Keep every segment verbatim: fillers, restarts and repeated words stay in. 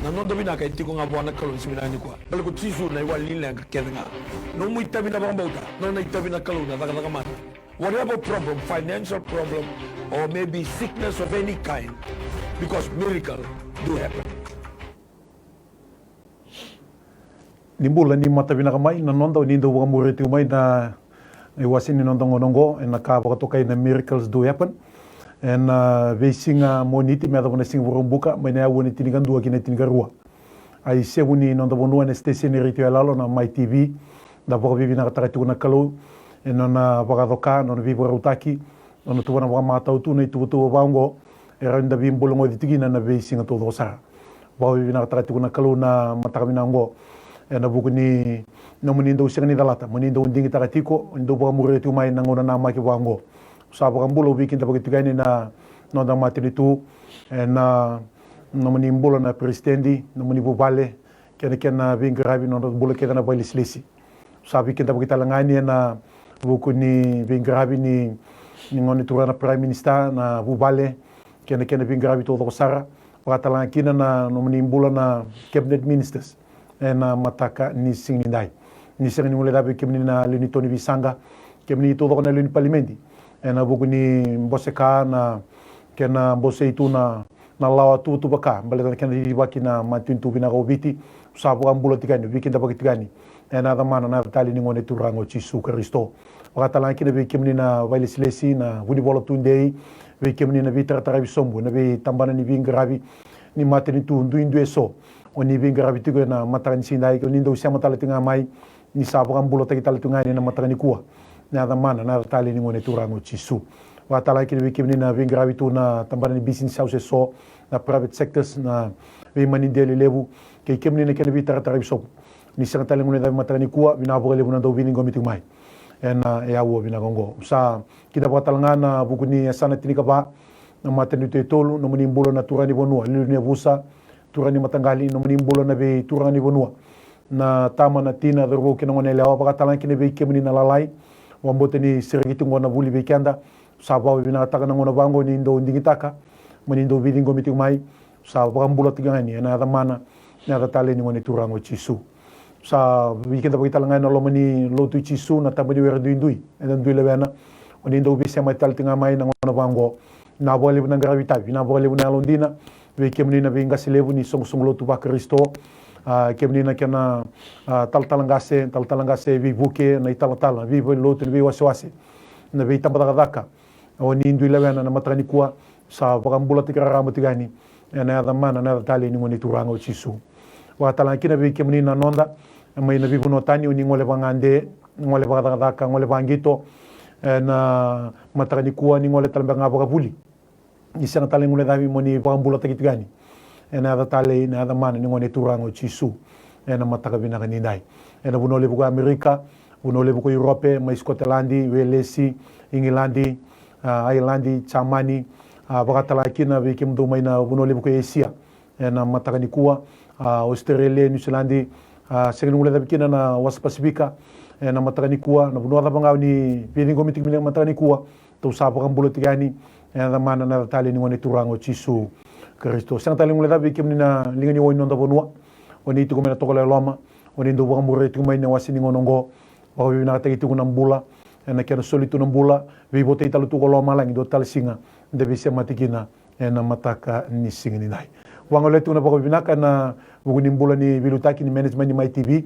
Na noda vinaka e tiko ga vua na Kalou ni siga vinaka nikua. Baleta ko Jisu na iwali ni leqa kece ga. Nomu itavi na vakabauta, nona itavi na Kalou na cakacaka mana. Whatever problem, financial problem, or maybe sickness of any kind, because miracle do happen. Ni bula, ni mata vinaka mai na noda, o ni dau vakamuria tiko mai na iwase ni noda gauna oqo ena ka vakatokai na Miracles Do Happen. Ena veisiga Moniti me yacova na siga Vakaraubuka, mai na aua ni tinikadua ki na tinikarua. A isevu ni noda vanua ena siteseni retio yalalo na Mai T V. Da vakavinavinakataka tiko na Kalou ena nona vakacoka, nona veivakarautaki, nona tuvana vakamatau tu na ituvatuva vaka oqo, e rawa ni da veibulagoci tiko kina na veisiga taucoko sara. Vakavinavinakataka tiko na Kalou na mataka vinaka oqo ena vuku ni nomuni dau sega ni calata, moni dau digitaka tiko, ni dau vakamuria tiko mai na gauna namaki vaka oqo. Sa vakabula, au veikidavaki tiko yani na noda matanitu, ena nomuni bula na peresitedi, nomuni vuvale, kei na kena veiqaravi, nodra bula kece na vakailesilesi. Sa veikidavaki tale ga yani ena vuku ni veiqaravi ni, ni gone turaga na Prime Minister, na vuvale, kei na kena veiqaravi taucoko sara. Vakatalega kina na nomuni bula na cabinet ministers ena mataka ni siga nidai. Ni sega ni guilecavi kemuni na lewe ni to ni veisaqa, kemuni taucoko na lewe ni palimedi, ena vuku ni bose ka na kena bosei tu na na lawa tuvatuva ka baleta na kena cicivaki na matanitu vinaka o Viti. Sa vakabula tiko yani, veikidavaki tiko yani ena yaca mana, na yaca talei ni Gone Turaga o Jisu Karisito. Vakatalega kina vei kemuni na vakailesilesi, na vunivola tudei, vei kemuni na veitarataravi sobu, na veitabana ni veiqaravi ni matanitu duidui eso, o ni veiqaravi tiko ena mataka ni siga nidai, o ni dau sema tale tiko ga mai, ni sa vakabulataki tale tu ga yani ena mataka nikua. Na yaca mana, na yaca talei ni Gone Turaga o Jisu. Vakatalega kina vei kemuni na veiqaravi tu na tabana ni business house eso, na private sectors, na veimanidia lelevu, kei kemuni na kena veitarataravi sobu. Ni sega tale ni guilecavi mataka nikua, vinaka vakalevu na dau veiciqomi tiko mai ena, e, aua vinaka oqo. Sa kidavaka tale ga na vuku ni yasana tinikava, na matanitu e tolu, nomuni bula na turaga ni vanua, liuliu ni yavusa, turaga ni mataqali, nomuni bula na veituraga ni vanua, na tama, na tina, cauravou kei na goneyalewa. Vakatalega kina vei kemuni na lalai, vakabauta ni sereki tiko na vuli vei keda. Sa vakavinavinakataka na gauna vaka oqo ni dau digitaka, moni dau veiciqomi tiko mai. Sa vakabula tiko yani ena yaca mana, na yaca talei ni Gone Turaga o Jisu. Sa veikidavaki tale ga ena loma ni lotu i Jisu, na taba ni were duidui eda dui lewena, o ni dau veisemati tale tiko ga mai na gauna vaka oqo. Vinaka vakalevu na qaravi tavi, vinaka vakalevu na yalodina vei kemuni na veiqase levu ni soqosoqo lotu vaKarisito, a, kemuni na kena, a, talatala qase, talatala qase veivuke, na italatala, na veivalenilotu, na veiwasewase, na veitabacakacaka, o ni dui lewena na mataka nikua. Sa vakabulataki raraba tiko yani ena yaca mana, na yaca talei ni Gone Turaga o Jisu. Vakatalega kina vei kemuni na noda mai na veivanua tani, o ni gole vakagade, gole vakacakacaka, gole vakaqito ena mataka nikua, ni gole tale beka ga vakavuli. Ni sega tale ni guilecavi, moni vakabulataki tiko yani ena yaca talei, na yaca mana ni Gone Turaga o Jisu ena mataka vinaka nidai. Ena vanua levu ko Amerika, vanua levu ko Europe, mai Sikoteladi, Welesi, Igiladi, a, Ailadi, Jamani, a, vakatalega kina vei kemudou mai na vanua levu ko Esia ena mataka nikua, a, Australia, Niusiladi, a, sega ni guilecavi kina na wasa Pasifika ena mataka nikua, na vanua cava ga o ni veiciqomi tiko mai ena mataka nikua, tou sa vakabula tiko yani ena yaca mana, na yaca talei ni Gone Turaga o Jisu Karisito. Sega tale ni guilecavi vei kemuni na liga ni o ni noda vanua, o ni tiko mai na tokalau e loma, o ni dau vakamuria tiko mai na iwase ni gauna oqo. Vakavinavinakataki tiko na bula, ena kena soli tu na bula, veivotai tale tu ko lomalagi, dua tale siga da veisemati kina ena mataka ni siga nidai. Vagolea tiko na vakavinaka ena vuku ni bula ni veiliutaki ni management ni Mai T V,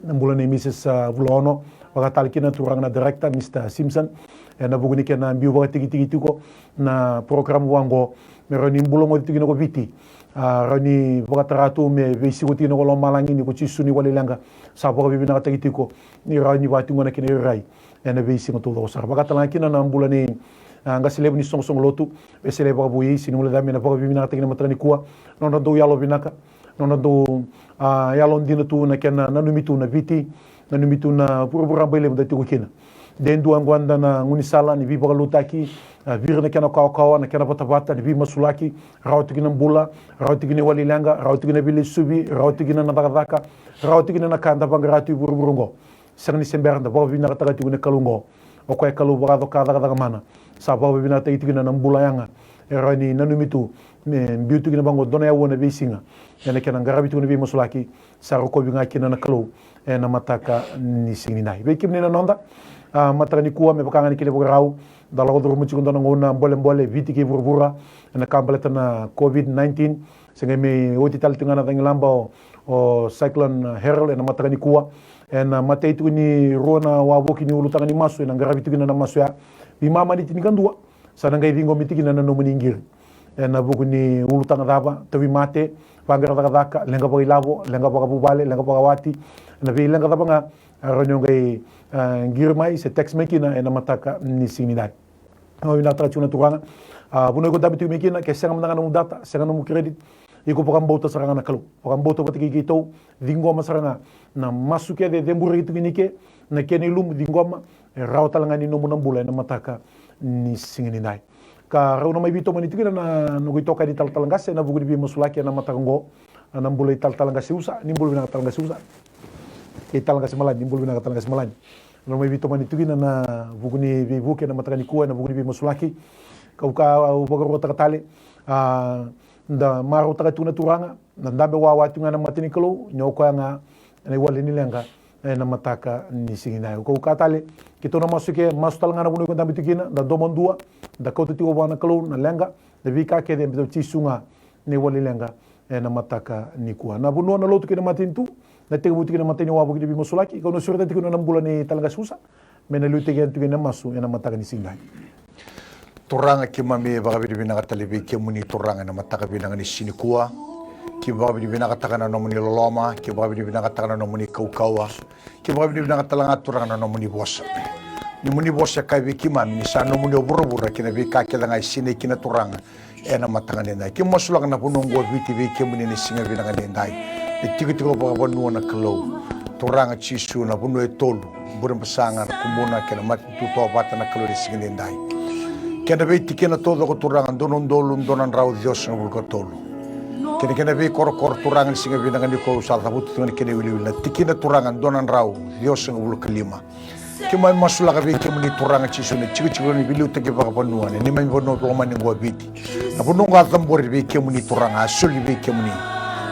na bula nei Mrs, a, Vulaono, vakatalega kina na turaga na director, Mr Simpson, ena vuku ni kena biu vakatikitiki tiko na program vaka oqo, me rawa ni bulagoci tiko kina ko Viti, a, rawa ni vakatara tu me veisiko tiko kina ko lomalagi, ni ko Jisu na iwali leqa. Sa vakavinavinakataki tiko ni rawa ni vakatiko na kena irairai ena veisiga taucoko sara. Vakatalega kina na bula nei, a, qase levu ni soqosoqo lotu, Wesele Vakavui, sega ni guilecavi me na vakavinavinakataki na mataka nikua, nodra dau yalo vinaka, nodra dau, a, yalodina tu na kena nanumi tu na Viti, nanumi tu na vuravura bailevu da tiko kina. De dua oqo eda na gaunisala ni veivakalotutaki, a, viri na kena kawakawa, na kena vatavata, ni veimasulaki, rawa tiko na bula, rawa tiko na iwali leqa, rawa tiko na veilesuvi, rawa tiko na cakacaka, rawa tiko na ka da vaqara tu i vuravura oqo. Sega ni se bera, da vakavinavinakataka tiko na Kalou oqo. O koya e Kalou vakacoka, cakacaka mana. Sa vakavinavinakataki tiko kina na bula yaga e rawa ni nanumi tu me biu tu kina vaqo dua na aua na veisiga ena kena qaravi tu na veimasulaki, sa rokovi ga kina na Kalou ena mataka ni siga ni dai. Vei kemuni na noda, a, mataka ni kua, me vaka ga ni kena ivakarau, da lako curuma tiko dua na gauna bolebole Viti kei vuravura ena ka baleta na COVID nineteen. Se qai mai oti tale tu ga na cagilaba o, o Cyclone Harold ena mataka ni kua. Ena matai tiko ni rua na wavoki ni ulutaga ni masu ena qaravi tiko kina na masu ya. Veimama ni tinikadua sa na qai ciqomi tiko kina na nomuni qiri. Ena vuku ni ulutaga cava? Tauvimate, vaqara cakacaka, leqa vakailavo, leqa vakavuvale, leqa vakawati, ena veileqa cava ga, a, rawa ni o qai, a, qiri mai se text mai kina ena mataka ni siga ni dai. Au vinakataka tiko na Turaga, a, vanua iko dabe tiko mai kina, ke sega mada ga na nomu data, sega na nomu credit, iko vakabauta sara ga na Kalou. Vakabauta vata kei keitou, ciqoma sara ga na masu kece e ceburaki tiko kina i ke, na kena ilumu ciqoma, e rawa tale ga ni nomu na bula ena mataka ni siga ni dai. Ka rau na mai veitomani tiko kina na noqu itokani talatala qase ena vuku ni veimasulaki ena mataka oqo, na bula i talatala qase Usa. Ni bula vinaka talatala qase Usa. Kei talatala qase Malani, ni bula vinaka talatala qase Malani. Na mai veitomani tiko kina na vuku ni veivuke ena mataka ni kua ena vuku ni veimasulaki. Kau ka au vakaruataka tale, a, da marautaka tu na Turaga, na dabe wawa tu ga na mata ni Kalou, ni o koya ga na iwali ni leqa ena mataka ni siga ni dai. Kau ka tale, keitou na masu ke, masu tale ga na vanua iko dabe tiko kina, da domo dua, da kauta tiko vua na Kalou na leqa, na veika kece e biuta o Jisu ga na iwali ni leqa ena mataka ni kua. Na vanua, na lotu kei na matanitu, na tekivu tiko na mata ni wavoki ni veimasulaki, kau na sureta tiko na bula ni talatala qase Usa me na liutaki yani tiko na masu ena mataka ni siga ni dai. Turaga, keimami vakavinavinaka tale vei kemuni Turaga ena mataka vinaka ni siga ni kua. Keimami vakavinavinakataka na nomuni loloma, keimami vakavinavinakataka na nomuni kaukauwa, keimami vakavinavinaka tale ga Turaga na nomuni vosa. Nomuni vosa e kaya vei keimami ni sa nomuni o vuravura kei na veika kece ga e sinai kina Turaga ena mataka ni dai. Keimami masulaka na vanua oqo o Viti vei kemuni ena siga vinaka ni dai. Na tikotiko vakavanua na Kalou. Turaga Jisu, na vanua e tolu, Burebasaga, na Rako, Kubuna kei na matanitu Tovata na Kalou ena siga ni dai. Kei na veitikina taucoko Turaga, dua na udolu dua na drau ciwasagavulu ka tolu. Kei na kena veikorokoro Turaga ena siga vinaka ni kua au sa cavuta tu ga na kena iwiliwili, na tikina Turaga dua na drau ciwasagavulu ka lima. Keimami masulaka vei kemuni Turaga Jisu na tikotiko ni veiliutaki vakavanua, na neimami vanua lomani oqo o Viti. Na vanua oqo a cabori vei kemuni Turaga, a soli vei kemuni.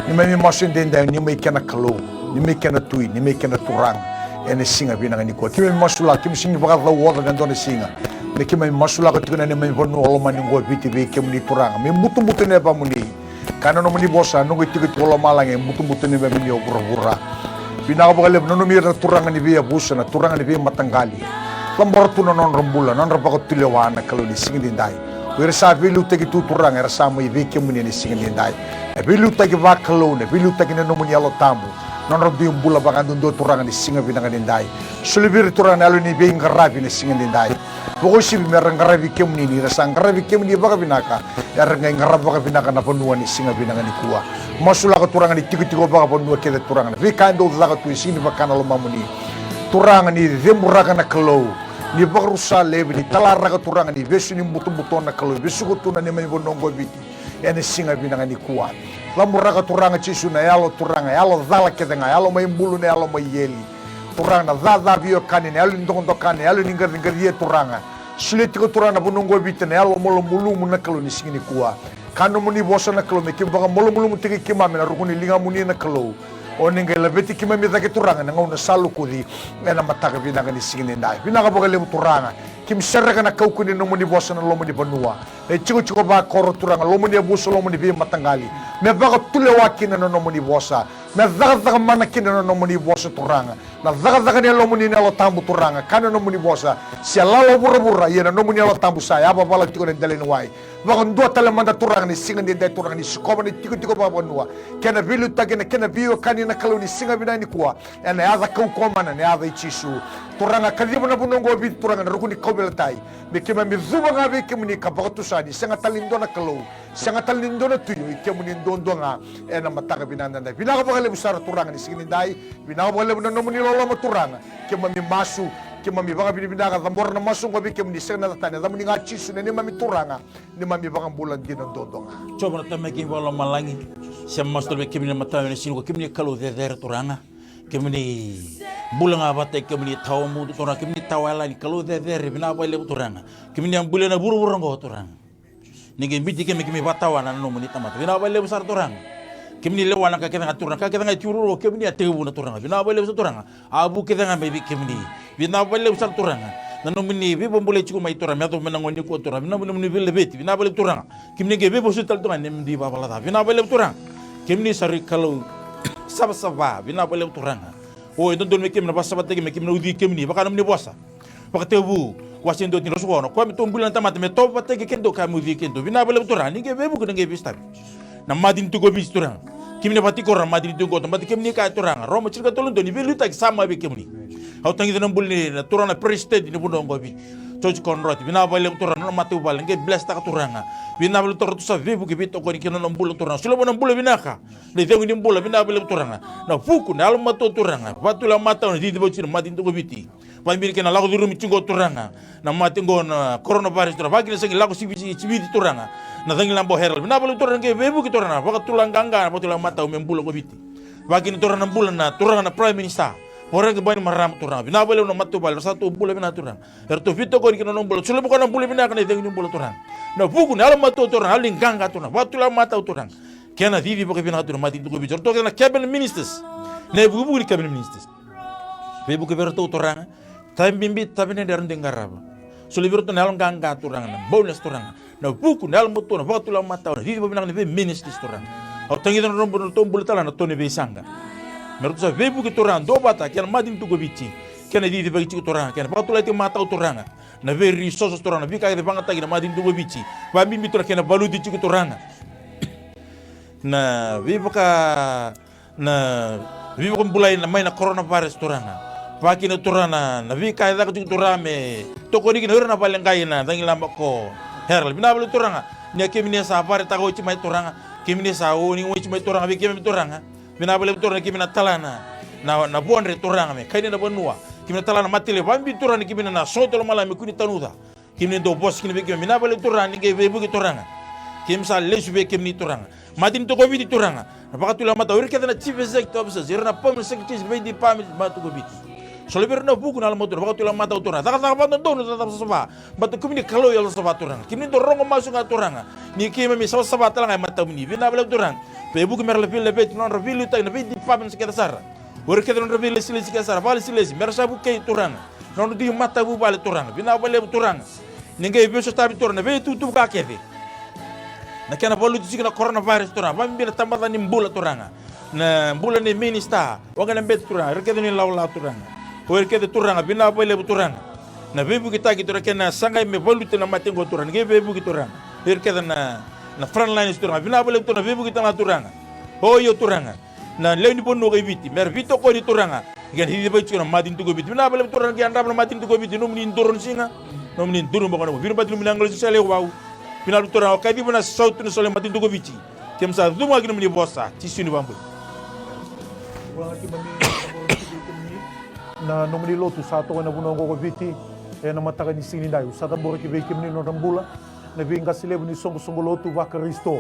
Neimami masu edaidai ni mai kena Kalou, ni mai kena Tui, ni mai kena Turaga. Ena siga vinaka ni kua keimami masulaka, keimami sega ni vakacau oca ena dua na siga. Me keimami masulaka tiko na neimami vanua lomani oqo o Viti vei kemuni Turaga, me butubutu na yavamuni. Kaya na nomuni vosa, noqu itikotiko lomalagi e butubutu na yavamuni o vuravura. Vinaka vakalevu, nanumi ira na turaga ni veiyavusa, na turaga ni veimataqali. Cabora tu na nodra bula, na nodra vakatulewa na Kalou ena siga ni dai. O ira sa veiliutaki tu Turaga, era sa mai vei kemuni ena siga ni dai. Na veiliutaki vakalou, na veiliutaki na nomuni Yalo Tabu, na nodra dui bula vakayadudua Turaga ena siga vinaka ni dai. Soli vei ira Turaga na yalo ni veiqaravi ena siga ni dai. Vakauasivi me ra qaravi kemuni, ni ra sa qaravi kemuni vakavinaka, era qai qarava vakavinaka na vanua ena siga vinaka ni kua. Masulaka Turaga ni tikotiko vakavanua kece Turaga, na veika e dau caka tu e sega ni vaka na lomamuni. Turaga ni ceburaka na Kalou, ni vakarusa laivi, ni talaraka Turaga ni vesu ni butobuto na Kalou, vesuka tu na neimami vanua oqo o Viti. Ena siga vinaka ni kua. Caburaka Turaga Jisu na yalo Turaga, yalo cala kece ga, yalo mai bulu, na yalo mai eli. Turaga na caca veiwekani, na yalo ni dokadokani, na yalo ni qaciqacia Turaga. Solia tiko Turaga na vanua oqo o Viti na yalo malumalumu na Kalou ena siga ni kua. Kaya na nomuni vosa na Kalou me keimami vakamalumalumutaki keimami ena ruku ni ligamuni na Kalou. O ni qai laveti keimami cake Turaga ena gauna sa lokuci ena mataka vinaka ni siga ni dai. Vinaka vakalevu Turaga. Keimami sereka na kaukauwa ni nomuni vosa ena loma ni vanua. Na itikotiko vakoro Turaga, loma ni yavusa, loma ni veimataqali. Me vakatulewa kina na nomuni vosa. Me cakacaka mana kina na nomuni vosa Turaga. Na cakacaka ni yalomuni na Yalo Tabu Turaga. Kaya na nomuni vosa, se yalala o vuravura, ia na nomuni Yalo Tabu sa yavavala tiko ena dela ni wai. Vakadua tale mada Turaga ena siga ni dai Turaga, ni sikova na itikotiko vakavanua. Kena veiliutaki, na kena veiwekani na Kalou ena siga vinaka ni kua. Ena yaca kaukauwa mana, na yaca i Jisu. Turaga, kaciva na vanua oqo o Viti Turaga ena ruku ni kauveilatai. Me keimami cuva ga vei kemuni ka vakatusa ni sega tale ni dua na Kalou, sega tale ni dua na Tui, o i kemuni duadua ga. Ena mataka vinaka ni dai. Vinaka vakalevu sara Turaga ena siga ni dai. Vinaka vakalevu na nomuni loloma Turaga. Keimami masu, keimami vakavinavinaka, cabora na masu oqo vei kemuni, sega ni yaca tani, yacamuni ga Jisu na neimami Turaga, neimami iVakabula dina duadua ga. Jiova na Tamai keimami vakalomalagi, se masu tale vei kemuni na mataka ena siga ni kua, kemuni Kalou cecere Turaga. Kemuni bula ga vata kei kemuni tawamudu Turaga, kemuni tawayalani, Kalou cecere, vinaka vakalevu Turaga. Kemuni a bulia na vuravura oqo Turaga. Ni qai biuti keimami, keimami vakatawana na nomuni tamata. Vinaka vakalevu sara Turaga. Kemuni lewa na ka kece ga Turaga, ka kece ga e tiko ruarua, kemuni a tekivu na Turaga. Vinaka vakalevu sara Turaga. A vu kece ga mai vei kemuni. Vinaka vakalevu sara Turaga. Na nomuni veivakabulai tiko mai Turaga, me yacova mai na gauna nikua Turaga. Vinaka vakalevu nomuni veilaveti. Vinaka vakalevu Turaga. Kemuni qai veivosoti tale tu ga na nomuni ivalavala ca. Vinaka vakalevu Turaga. Kemuni sa rui Kalou savasava. Vinaka vakalevu Turaga. O, e dodonu me keimami na vakasavataki, me keimami na ucui kemuni. Vaka nomuni vosa. Vakatekivu, wase dua, tinikaono. O koya me tou bulia na tamata, me tou vakayagataki kemudou ka me ucui kemudou. Vinaka vakalevu Turaga, ni qai veivuke, ni qai veisotavi. Na matanitu ko Viti Turaga. Kemuni na vakatikora na matanitu qo, tamata kemuni kaya Turaga. Roma tinikatolu dua, ni veiliutaki sa mai vei kemuni. Au tagica na bula ni na Turaga na president ni vanua qo Viti. George Konrod, vinaka vakalevu Turaga, na nona matavuvale, qai blesstaka Turaga. Vinaka vakalevu Turaga, ratou sa veivuke, veitokoni kei na nona bula Turaga. Solia vua na bula vinaka. Na icegu ni bula, vinaka vakalevu Turaga. Na vuku, na yalomatua Turaga. Vakatulewa matau, na cicivaki tiko na matanitu ko Viti. Vakabibi kei na lako curumi tiko Turaga. Na mate qo na coronavirus Turaga. Vakakina sa qai lako sivi, sivi, sivici Turaga. Na cagilaba o Harold. Vinaka vakalevu Turaga qai veivuke Turaga. Vakatulewa qaqa, vakatulewa matau me bula ko Viti. Vakakina Turaga na bula na Turaga na Prime Minister. Voreqe Bainimarama Turaga. Vinaka vakalevu na matavuvale. Sa ratou bula vinaka Turaga. Eratou veitokoni kei na nona bula. Solia vua na bula vinaka na icegu ni bula Turaga. Na vuku, na yalomatua Turaga. Yalo ni qaqa Turaga. Vakatulewa matau Turaga. Kei na cici vakavinaka Turaga. Matanitu ko Viti. Eratou kei na cabinet ministers. Na ivukevuke ni cabinet ministers. Veivuke vei iratou Turaga. Tavi bibi, tavi dredre era dui qarava. Solia vei iratou na yalo qaqa Turaga, na bonus Turaga. Na vuku, na yalomatua, na vakatulewa matau, na cici vakavinaka ni veiministers Turaga. Au tagica na nodratou bula tale ga na tou na veisaqa. Me ratou sa veivuke Turaga, duavata kei na matanitu ko Viti. Kei na cicivaki tiko Turaga, kei na vakatulewa tiko matau Turaga. Na vei resources Turaga, na veika kece vakayagataki na matanitu ko Viti. Vakabibi Turaga kei na valuti tiko Turaga. Na veivaka na veivakabulai na mai na coronavirus Turaga. Vakakina Turaga na, na veika e caka tiko Turaga me tokoni kina o ira na vale qai na cagilaba ko Harold. Vinaka vakalevu Turaga. Ni a kemuni sa varetaka oti mai Turaga. Kemuni sa oni oti mai Turaga. Vei kemuni Turaga. Vinaka vakalevu Turaga ni kemuni na tala na, na, na vodre Turaga me kania na vanua. Kemuni na tala na matele. Vakabibi Turaga ni kemuni na sogo tale mala me kua ni tanuca. Kemuni dau vosa kina vei keimami. Vinaka vakalevu Turaga, ni qai veivuke Turaga. Keimami sa lesu vei kemuni Turaga. Matanitu ko Viti Turaga. Na vakatulewa matau. O ira kece na chief executive officers, ira na permanent secretaries, vei department, matanitu ko Viti. Solia vei ira na vuku na yalomatua, na vakatulewa matau Turaga. Cakacaka vakadodonu, cakacaka savasava. Baleta kemuni Kalou yalo savasava Turaga. Kemuni dau rogo masu ga Turaga. Ni keimami savasava tale ga e matamuni. Vinaka vakalevu Turaga. Veivuke me ra veilaveti, na nodra veiliutaki, na vei departments kece sara. O ira kece na nodra veilesilesi kece sara, vakalesilesi, me ra sa vukei Turaga. Na nodra dui matavuvale Turaga, vinaka vakalevu Turaga. Ni qai veisotavi Turaga, na veitukutuku ka kece. Na kena valuti tiko na coronavirus Turaga, vakabibi na tabacakacaka ni bula Turaga. Na bula ni minista, waqa na bete Turaga, ira kece ni lawalawa Turaga. O ira kece Turaga, vinaka vakalevu Turaga. Na veivuketaki Turaga, kena sa qai me valuti na mate qo Turaga, ni qai veivuke Turaga. Ira kece na, na frontliners Turaga, vinaka vakalevu Turaga, veivuke tale ga Turaga. O io Turaga. Na lewe ni vanua ko Viti, me ra veitokoni Turaga. Kei na cicivaki tiko na matanitu ko Viti. Vinaka vakalevu Turaga, kei yadrava na matanitu ko Viti, nomuni duru na siga, nomuni duru boko na vou. Vinaka vakalevu nomuni agalala sa lewe vou. Vinaka vakalevu Turaga, o kaciva na sautu na sole matanitu ko Viti. Keimami sa cuma ki nomuni vosa, Jisu ni vakabula. Na nomuni lotu sa toka ena vanua oqo ko Viti, ena mataka ni siga nidai. Au sa cabora ki vei kemuni na nodra bula na veiqase levu ni soqosoqo lotu vaKarisito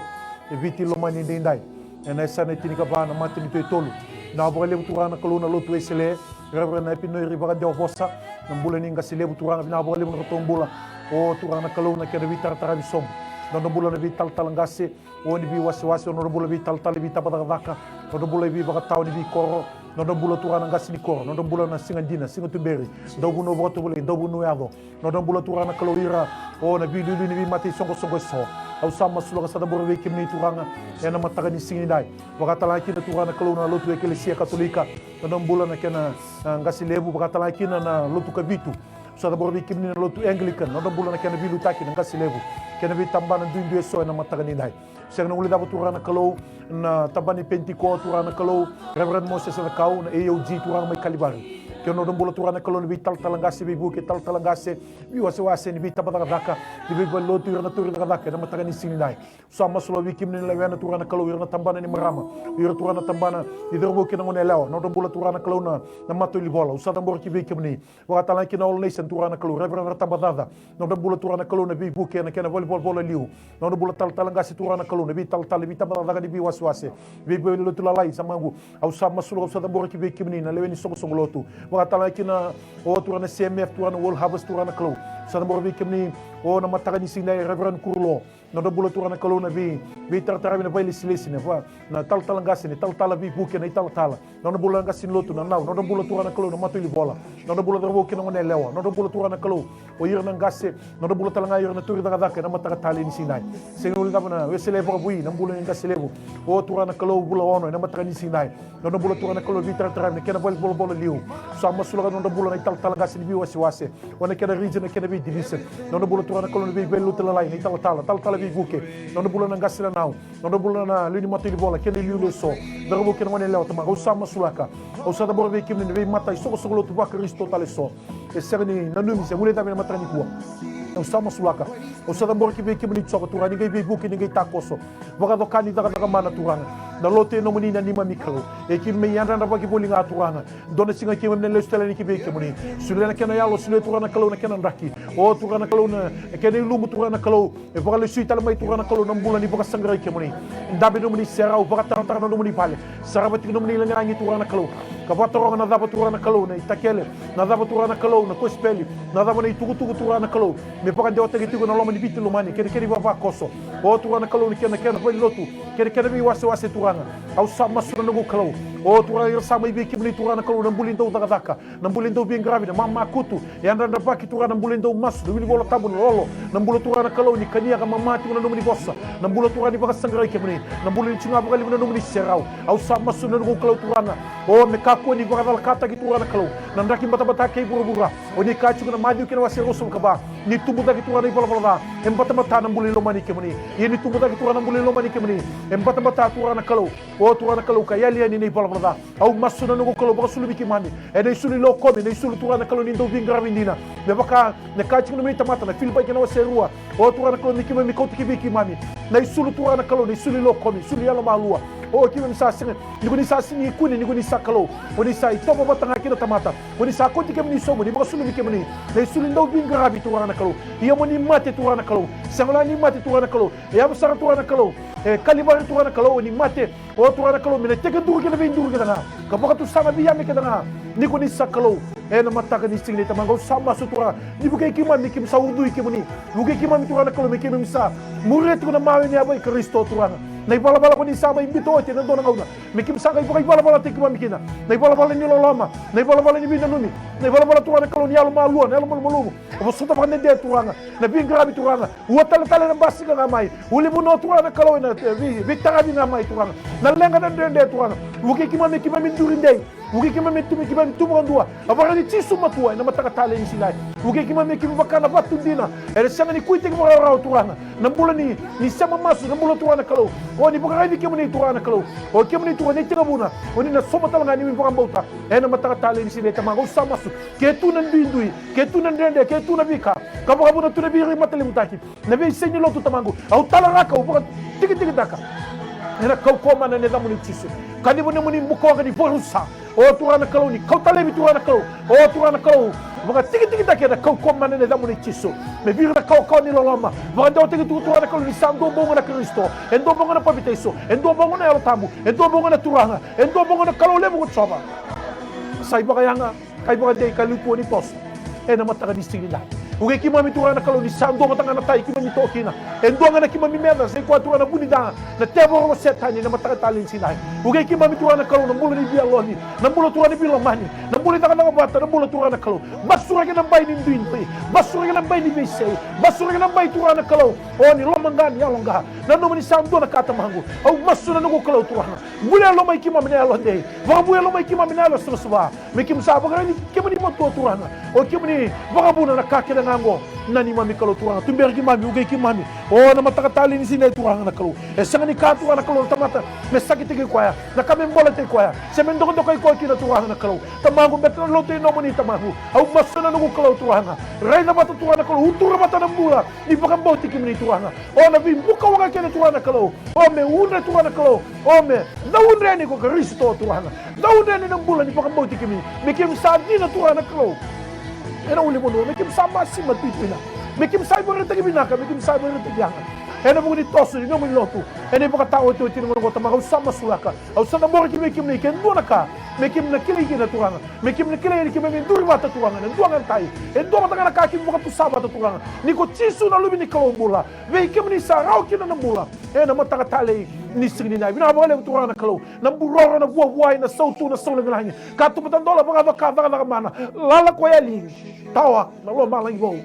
e Viti lomani edaidai. Ena yasana e tinikava na matanitu e tolu. Vinaka vakalevu Turaga na Kalou na lotu Wesele, Reverend Epinoiri Vakadewavosa, na bula ni qase levu Turaga, vinaka vakalevu na nodratou bula. O Turaga na Kalou na kena veitarataravi sobu. Na nodra bula na veitalatala qase, o ni veiwasewase, o nodra bula veitalatala, veitabacakacaka, nodra bula i veivakatawa ni veikoro, nodra bula Turaga na qase ni koro, nodra bula na siga dina, siga tuberi, dauvunau vakatovolei, dauvunau yaco, nodra bula Turaga na Kalou ira, o na veiliuliu ni veimata isoqosoqo eso. Au sa masulaka, sa cabora vei kemuni Turaga, ena mataka ni siga nidai. Vakatalega kina Turaga na Kalou na lotu Ekelesia Katolika, nodra bula na kena, a, qase levu, vakatalega kina na lotu Kavitu. Sa cabora vei kemuni na lotu Anglican, nodra bula na kena veiliutaki na qase levu, kei na veitabana duidui eso ena mataka nidai. Sega ni guilecava Turaga na Kalou, na tabana ni Penitiko, Turaga na Kalou, Reverend Moses Cakau, na A O G Turaga mai Kalivari. Kei na nodra bula Turaga na Kalou na veitalatala qase, veivuke talatala qase, veiwasewase ni veitabacakacaka, ni veivalenilotu, ira na tauri cakacaka ena mataka ni siga nidai. Sa masulaka vei kemuni na lewena Turaga na Kalou, ira na tabana ni marama, ira Turaga na tabana ni cauravou kei na goneyalewa, nodra bula Turaga na Kalou na, na matawilivola. Au sa cabora ki vei kemuni. Vakatalega kina All Nation Turaga na Kalou, Reverend Ratabacaca, nodra bula Turaga na Kalou na veivuke ena kena valenivolavola liu, nodra bula talatala qase Turaga na Kalou na veitalatala, veitabacakacaka ni veiwasewase, veivalenilotu lalai, sa maqu. Au sa masulaka, au sa cabora ki vei kemuni na lewe ni soqosoqo lotu. Vakatalega kina o Turaga na C M F, Turaga na World Harvest, Turaga na Kalou, Sa cabora vei kemuni, o na mataka ni siga ni Reverend Kurulo. Nodra bula Turaga na Kalou na vei, veitarataravi, na vailesilesi, na va, na talatala qase, na talatala veivuke, na italatala. Nodra bula na qase ni lotu, na nau, nodra bula Turaga na Kalou na mataivalu. Nodra bula cauravou kei na goneyalewa, nodra bula Turaga na Kalou. O ira na qase, nodra bula tale ga ira na turi cakacaka, ena mataka talei ni siga ni. Sega ni wili cava na Wesele Vakavui, na bula ni qase levu. O Turaga na Kalou, vula ono, ena mataka ni siga ni. Nodra bula Turaga na Kalou veitarataravi, na kena valenivolavola liu. Sa masulaka nodra bula na italatala qase ni veiwasewase. O na kena region, na kena vei division. Nodra bula Turaga na Kalou na vei, veilotu lalai, na italatala, talatala veivuke. Nodra bula na qase na nau. Nodra bula na lewe ni mataivalu, kei na iliuliu eso. Cauravou kei na goneyalewa Tamaqu, au sa masulaka. Au sa cabora vei kemuni na veimataisoqosoqo lotu vaKarisito tale eso. E sega ni nanumi se guilecavi ena mataka nikua. Au sa masulaka. Au sa cabora ki vei kemuni Jiova Turaga, ni qai veivuke, ni qai takoso. Vakacokani, cakacaka mana Turaga. Na lotu e nomuni, na neimami Kalou. E keimami yadravaki voli ga Turaga. Dua na siga keimami na lesu tale yani ki vei kemuni. Solia na kena yalo, solia Turaga na Kalou na kena draki. O Turaga na Kalou na kena ilumu Turaga na Kalou. E vakalesui tale mai Turaga na Kalou na bula ni vakasaqarai kemuni. Dabe nomuni serau, vakataratara na nomuni vale. Sarava tiko nomuni lagilagi Turaga na Kalou. Ka vakataroga na cava Turaga na Kalou na itakele. Na cava Turaga na Kalou na kosipeli. Na cava na itukutuku Turaga na Kalou. Me vakadewataki tiko na loma ni Viti lomani, kei na kena ivavakoso. O Turaga na Kalou ni kena, kena valenilotu, kei na kena veiwasewase Turaga. Au sa masu na noqu Kalou. O Turaga ira sa mai vei kemuni Turaga na Kalou na bula ni dau cakacaka, na bula ni dau veiqaravi, na mamakutu. E yadravaki Turaga na bula ni dau masu, na wili Vola Tabu, na lolo. Na bula Turaga na Kalou ni kania ka mama tiko na nomuni vosa. Na bula Turaga ni vakasaqarai kemuni. Na bula ni tiko ga vakalevu na nomuni serau. Au sa masu na noqu Kalou Turaga. O me kakua ni vakacalakataki Turaga na Kalou na draki batabata kei vuravura. O ni kaya tiko na Maciu kei na wase ruasagavulu ka va, ni tubu cake Turaga na ivalavala ca, e batabata na bula i lomani kemuni. Ia ni tubu cake Turaga na bula i lomani kemuni, e batabata Turaga na Kalou. O Turaga na Kalou ka yali yani na ivalavala ca. Au masu na noqu Kalou, vakasulumi keimami ena isulu ilokomi, na isulu Turaga na Kalou ni dau veiqaravi dina. Me vaka na kaya tiko na nomuni tamata na Filipai kei na wase rua. O Turaga na Kalou ni keimami kauta ki vei keimami na isulu Turaga na Kalou, na isulu ilokomi, isulu yalomalua. O keimami sa sega, ni ko ni sa sega ni kune ni ko ni sa Kalou. O ni sa itovo vata ga kei na tamata. Ko ni sa kauti kemuni sobu, ni vakasulumi kemuni na isulu ni dau veiqaravi Turaga na Kalou. Ia mo ni mate Turaga na Kalou. Sega la ni mate Turaga na Kalou. E yavu sara Turaga na Kalou. E Kalivari Turaga na Kalou, o ni mate. O Turaga na Kalou, me na tekiduru kei na veiduru kece ga, ka vakatusa na veiyame kece ga. Ni ko ni sa Kalou. Ena mataka ni siga ni Tamaqu, au sa masu Turaga, ni vukei keimami me keimami sa ucui kemuni. Vukei keimami Turaga na Kalou me keimami sa muria tiko na mawe ni yava i Karisito Turaga. Na ivalavala ko ni sa mai biuta oti ena dua na gauna me keimami sa qai vakaivalavala tiko keimami kina. Na ivalavala ni loloma, na ivalavala ni veinanumi, na ivalavala Turaga na Kalou ni yalo malua, na yalo malumalumu. Vosota vakadede Turaga na veiqaravi Turaga. Ua taletale na basika ga mai. Ulunivanua Turaga na Kalou ena, e, vei, veitaravi ga mai Turaga. Na leqa, na dredre Turaga. Vukei keimami me keimami duri dei. Vukei keimami me tu, me keimami tu vakadua. A vara ni Jisu matua ena mataka talei ni siga ni. Vukei keimami me keimami vaka na vatu dina. Ena sega ni kuitaki vakaraurau Turaga. Na bula ni, ni sema masu, na bula Turaga na Kalou. O ni vakaraici kemuni Turaga na Kalou. O kemuni Turaga na itekivuna. O ni na sauma tale ga ni vakabauta. Ena mataka talei ni siga ni Tamaqu, au sa masu. Ke tu na duidui, ke tu na dredre, ke tu na veika ka vakavuna tu na veirimatalevutaki, na veisei ni lotu Tamaqu, au talaraka, au vakatikitikitaka ena kaukauwa mana ni yacamuni Jisu. Kaciva nomuni bukawaqa ni vakarusa. O Turaga na Kalou, ni kauta laivi Turaga na Kalou. O Turaga na Kalou, vakatikitikitaki ena kaukauwa mana ni yacamuni Jisu. Me viri na kawakawa ni loloma. Vakadewataki tu Turaga na Kalou ni sa dua bau ga na Karisito. E dua bau ga na papitaiso. E dua bau ga na Yalo Tabu. E dua bau ga na Turaga. E dua bau ga na Kalou levu ko Jiova. Sa ivakayaga, ka ivakadei, ka liukua ni toso. Ena mataka ni siga ni. Vukei keimami Turaga na Kalou ni sa dua vata ga na tai keimami to kina. E dua ga na keimami meca, sa i koya Turaga na vu ni ca, na tevoro ko Setani ena mataka talei ni siga ni. Vukei keimami Turaga na Kalou na bula ni veiyaloni, na bula Turaga ni veilomani, na bula ni cakacaka vata, na bula Turaga na Kalou. Basuraki na bai ni duidui, basuraki na bai ni veisei, basuraki na bai Turaga na Kalou. O ni lomaqa, ni yaloqa. Nanuma ni sa dua na ka Tamaqu. Au masu na noqu Kalou Turaga. Bulia loma i keimami na yalo dei. Vakavuya loma i keimami na yalo savasava. Me keimami sa vakaraici kemuni matua Turaga. O kemuni vakavuna na ka kece ga oqo. Na neimami Kalou Turaga. Tuberi keimami, vukei keimami. O na mataka talei ni siga ni Turaga na Kalou. E sega ni ka Turaga na Kalou na tamata me sakitaki koya. Na ka me boletaki koya. Se me dokadokai koya kina Turaga na Kalou. Tamaqu, baleta na lotu e nomuni Tamaqu. Au masu na noqu Kalou Turaga. Raica vata Turaga na Kalou. Utura vata na bula ni vakabauti kemuni Turaga. O na veibukawaqa kece Turaga na Kalou. O me udre Turaga na Kalou. O me caudre yani ko Karisito Turaga. Caudre yani na bula ni vakabauti kemuni. Me keimami sa cina Turaga na Kalou. Ena ulunivanua, me keimami sa masima tuituina. Me keimami sa ivakaraitaki vinaka, me keimami sa ivakaraitaki yaga. Ena vuku ni toso ni nomuni lotu. Ena ivakataotioti ni gauna oqo Tamaqu, au sa masulaka. Au sa cabora ki vei kemuni ke dua na ka. Me keimami na kilai kina Turaga. Me keimami na kilai ni keimami duri vata Turaga. Na dua ga na tai. E dua vata ga na ka keimami vakatusa vata Turaga. Ni ko Jisu na Luve ni Kalou bula. Vei kemuni sa rawa kina na bula. Ena mataka talei ni siga ni dai. Vinaka vakalevu Turaga na Kalou. Na buroro, na vuavuai, na sautu, na sau lagilagi. Katuba tadola vakavaka cakacaka mana. Lala ko yali. Tawa, na lomalagi vou.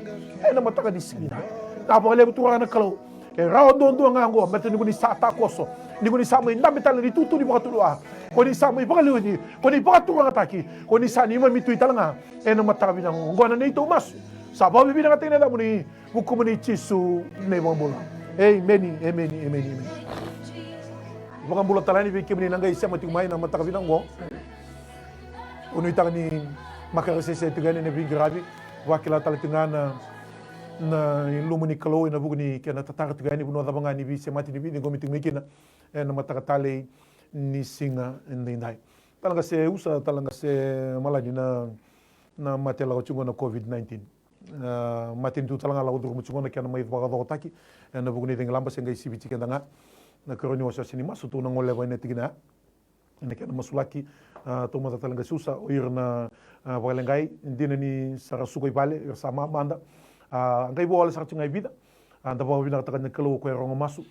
Ena mataka ni siga ni dai. Vinaka vakalevu Turaga na Kalou. E rawa duadua ga oqo, baleta ni ko ni sa takoso, ni ko ni sa mai dabe tale ni tutu ni vakatulewa, ko ni sa mai vakaliuci, ko ni vakaturagataki, ko ni sa neimami Tui tale ga. Ena mataka vinaka oqo, oqo na neitou masu sa vakavinavinakataki na yacamuni, vukumuni Jisu na iVakabula. Emeni, emeni, emeni, emeni. Vakabula tale yani vei kemuni na qai sema tiko mai na mataka vinaka oqo. Au nuitaka ni makaresese tiko yani na veiqaravi, vakila tale tiko ga na, na ilumu ni Kalou ena vuku ni kena tatara tiko yani, vanua cava ga ni veisemati ni veiciqomi tiko mai kina ena mataka talei ni siga edaidai. Tale ga se usa, tale ga se malani na, na mate lako tiko na COVID nineteen. A, matanitu tale ga lako curuma tiko na kena mai vakacokotaki ena vuku ni cagilaba se qai siviti keda ga. Na karua ni wasewase ni masu tou na goleva ena tikina ya. Ena kena masulaki, a, taumada tale ga se usa, o ira na, a, vakaleqai, dina ni sa ra suka i vale, ira sa mamada. A, qai vo wale sara tiko ga e vica. A, da vakavinavinakataka na Kalou o koya e rogo masu.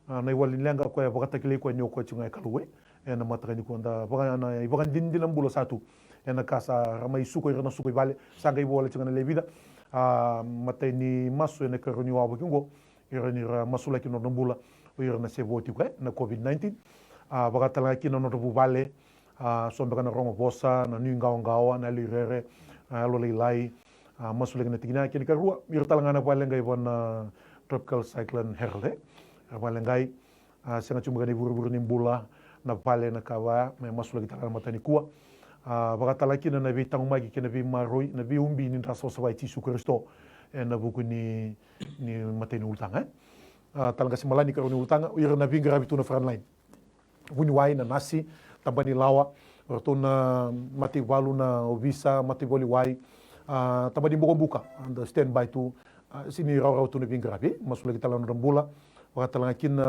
A, na iwali ni leqa o koya e vakatakilai koya ni o koya tiko ga e Kalou, e. Ena mataka nikua da vaka, na ivakadinadina bula sa tu. Ena ka sa ra mai suka, ira na suka i vale, sa qai vo wale tiko ga na lewe vica. A, matai ni masu ena karua ni wawaki oqo. Ira ni ra masulaki na nodra bula, o ira na se vo tiko, e, na COVID nineteen. A, vakatalega kina na nodra vuvale, a, so beka na rogo vosa, na nuiqawaqawa, na yalo i rere, a, yalo lailai, a, masulaki na tikina ya. Kena karua, ira tale ga na vakaleqai vua na Tropical Cyclone Harold, e. Era vakaleqai, a, sega tiko beka na ivurevure ni bula, na vale, na ka vaya, me masulaki tale ga na mataka nikua. A, vakatalega kina na veitaqomaki kei na veimaroroi, na veiubi ni dra savasava i Jisu Karisito, ena vuku ni ni matai ni ulutaga, e. A, tale ga se malani karua ni ulutaga, o ira na veiqaravi tu na front line. Vuniwai, na nasi, tabanilawa, o ratou na mataivalu, na ovisa, mataivalu i wai, a, tabani bokobuka, da standby tu, a, sega ni rawarawa tu na veiqaravi, e. Masulaki tale na nodra bula, vakatalega kina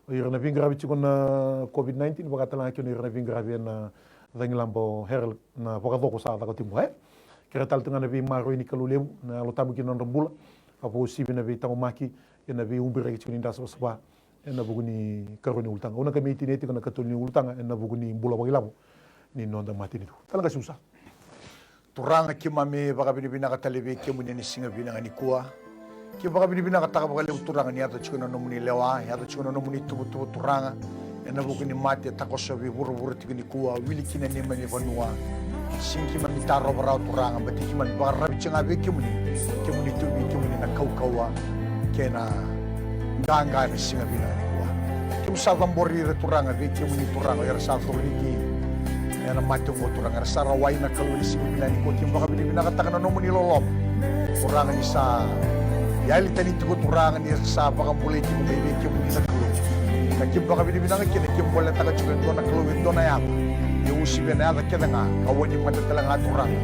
o ira na veiqaravi tiko na COVID nineteen, vakatalega kina o ira na veiqaravi ena cagilaba o Harold, na vakacoko sa caka tiko, e. Kerea tale tu ga na veimaroroi ni Kalou levu, na Yalo Tabu ki na nodra bula, ka vakauasivi na veitaqomaki, ena veiubiraki tiko ni dra savasava, ena vuku ni karua ni ulutaga. Au na qai mai tinia tiko na katolu ni ulutaga, ena vuku ni bula vakailavo ni noda matanitu. Tale ga se usa. Turaga, keimami vakavinavinaka tale vei kemuni ena siga vinaka nikua. Keimami vakavinavinakataka vakalevu Turaga ni yaco tiko na nomuni lewa, yaco tiko na nomuni tuvatuva Turaga. Ena vuku ni mate, takoso vei vuravura tiko nikua, wili kina neimami vanua. Sega ni keimami tarova rawa Turaga, baleta keimami vakararavi tiko ga vei kemuni. Kemuni tu vei kemuni na kaukauwa kei na qaqa ena siga vinaka nikua. Keimami sa cabori ira Turaga vei kemuni Turaga, era sa coriki ena mate oqo Turaga, era sa rawai na Kalou ena siga vinaka nikua. Keimami vakavinavinakataka na nomuni loloma Turaga ni sa yali tani tiko Turaga ni sa vakabulai tiko mai vei kemuni na Kalou. Ka keimami vakavinavinaka kina, keimami boletaka tiko e dua na Kalou, e dua na yaca. E uasivi ena yaca kece ga, ka wani mata tale ga Turaga.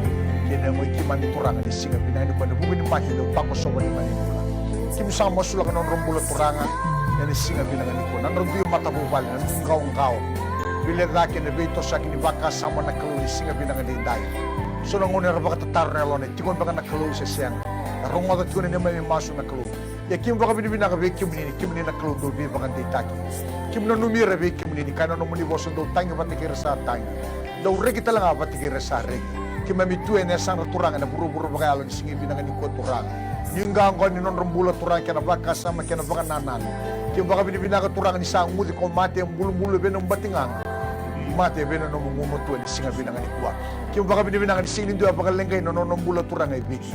Kei na yago i keimami Turaga ni siga vinaka nikua ena vuku ni mate dau takoso vale mai na bula. Keimami sa masulaka na nodra bula Turaga ena siga vinaka nikua. Na nodra dui matavuvale, na dui qawaqawa. Veilecayaki ena veitosoyaki ni vakasama na Kalou ena siga vinaka edaidai. So na gauna era vakatataro na yalona, e tiko beka na Kalou se sega. E rogoca tiko na neimami masu na Kalou. Ia keimami vakavinavinaka vei kemuni ni kemuni na Kalou dau veivakadeitaki. Keimami nanumi ira vei kemuni ni kaya na nomuni vosa, dou tagi vata kei ira sa tagi. Dou reki tale ga vata kei ira sa reki. Keimami tu ena yasana Turaga ena vuravura vakayalo ena siga vinaka nikua Turaga. Ni qaqawa ni nodra bula Turaga kei na vakasama kei na vakanananu. Keimami vakavinavinaka Turaga ni sa guci ko mate e bulubulu vei nomu batigaga. Mate vei na nomu gumatua ena siga vinaka nikua. Keimami vakavinavinaka ni sega ni dua e vakaleqai na nona bula Turaga e Viti.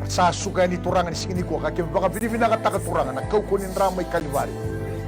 Sa suka yani Turaga ni siga nikua ka keimami vakavinavinakataka Turaga na kaukauwa ni dra mai Kalivari.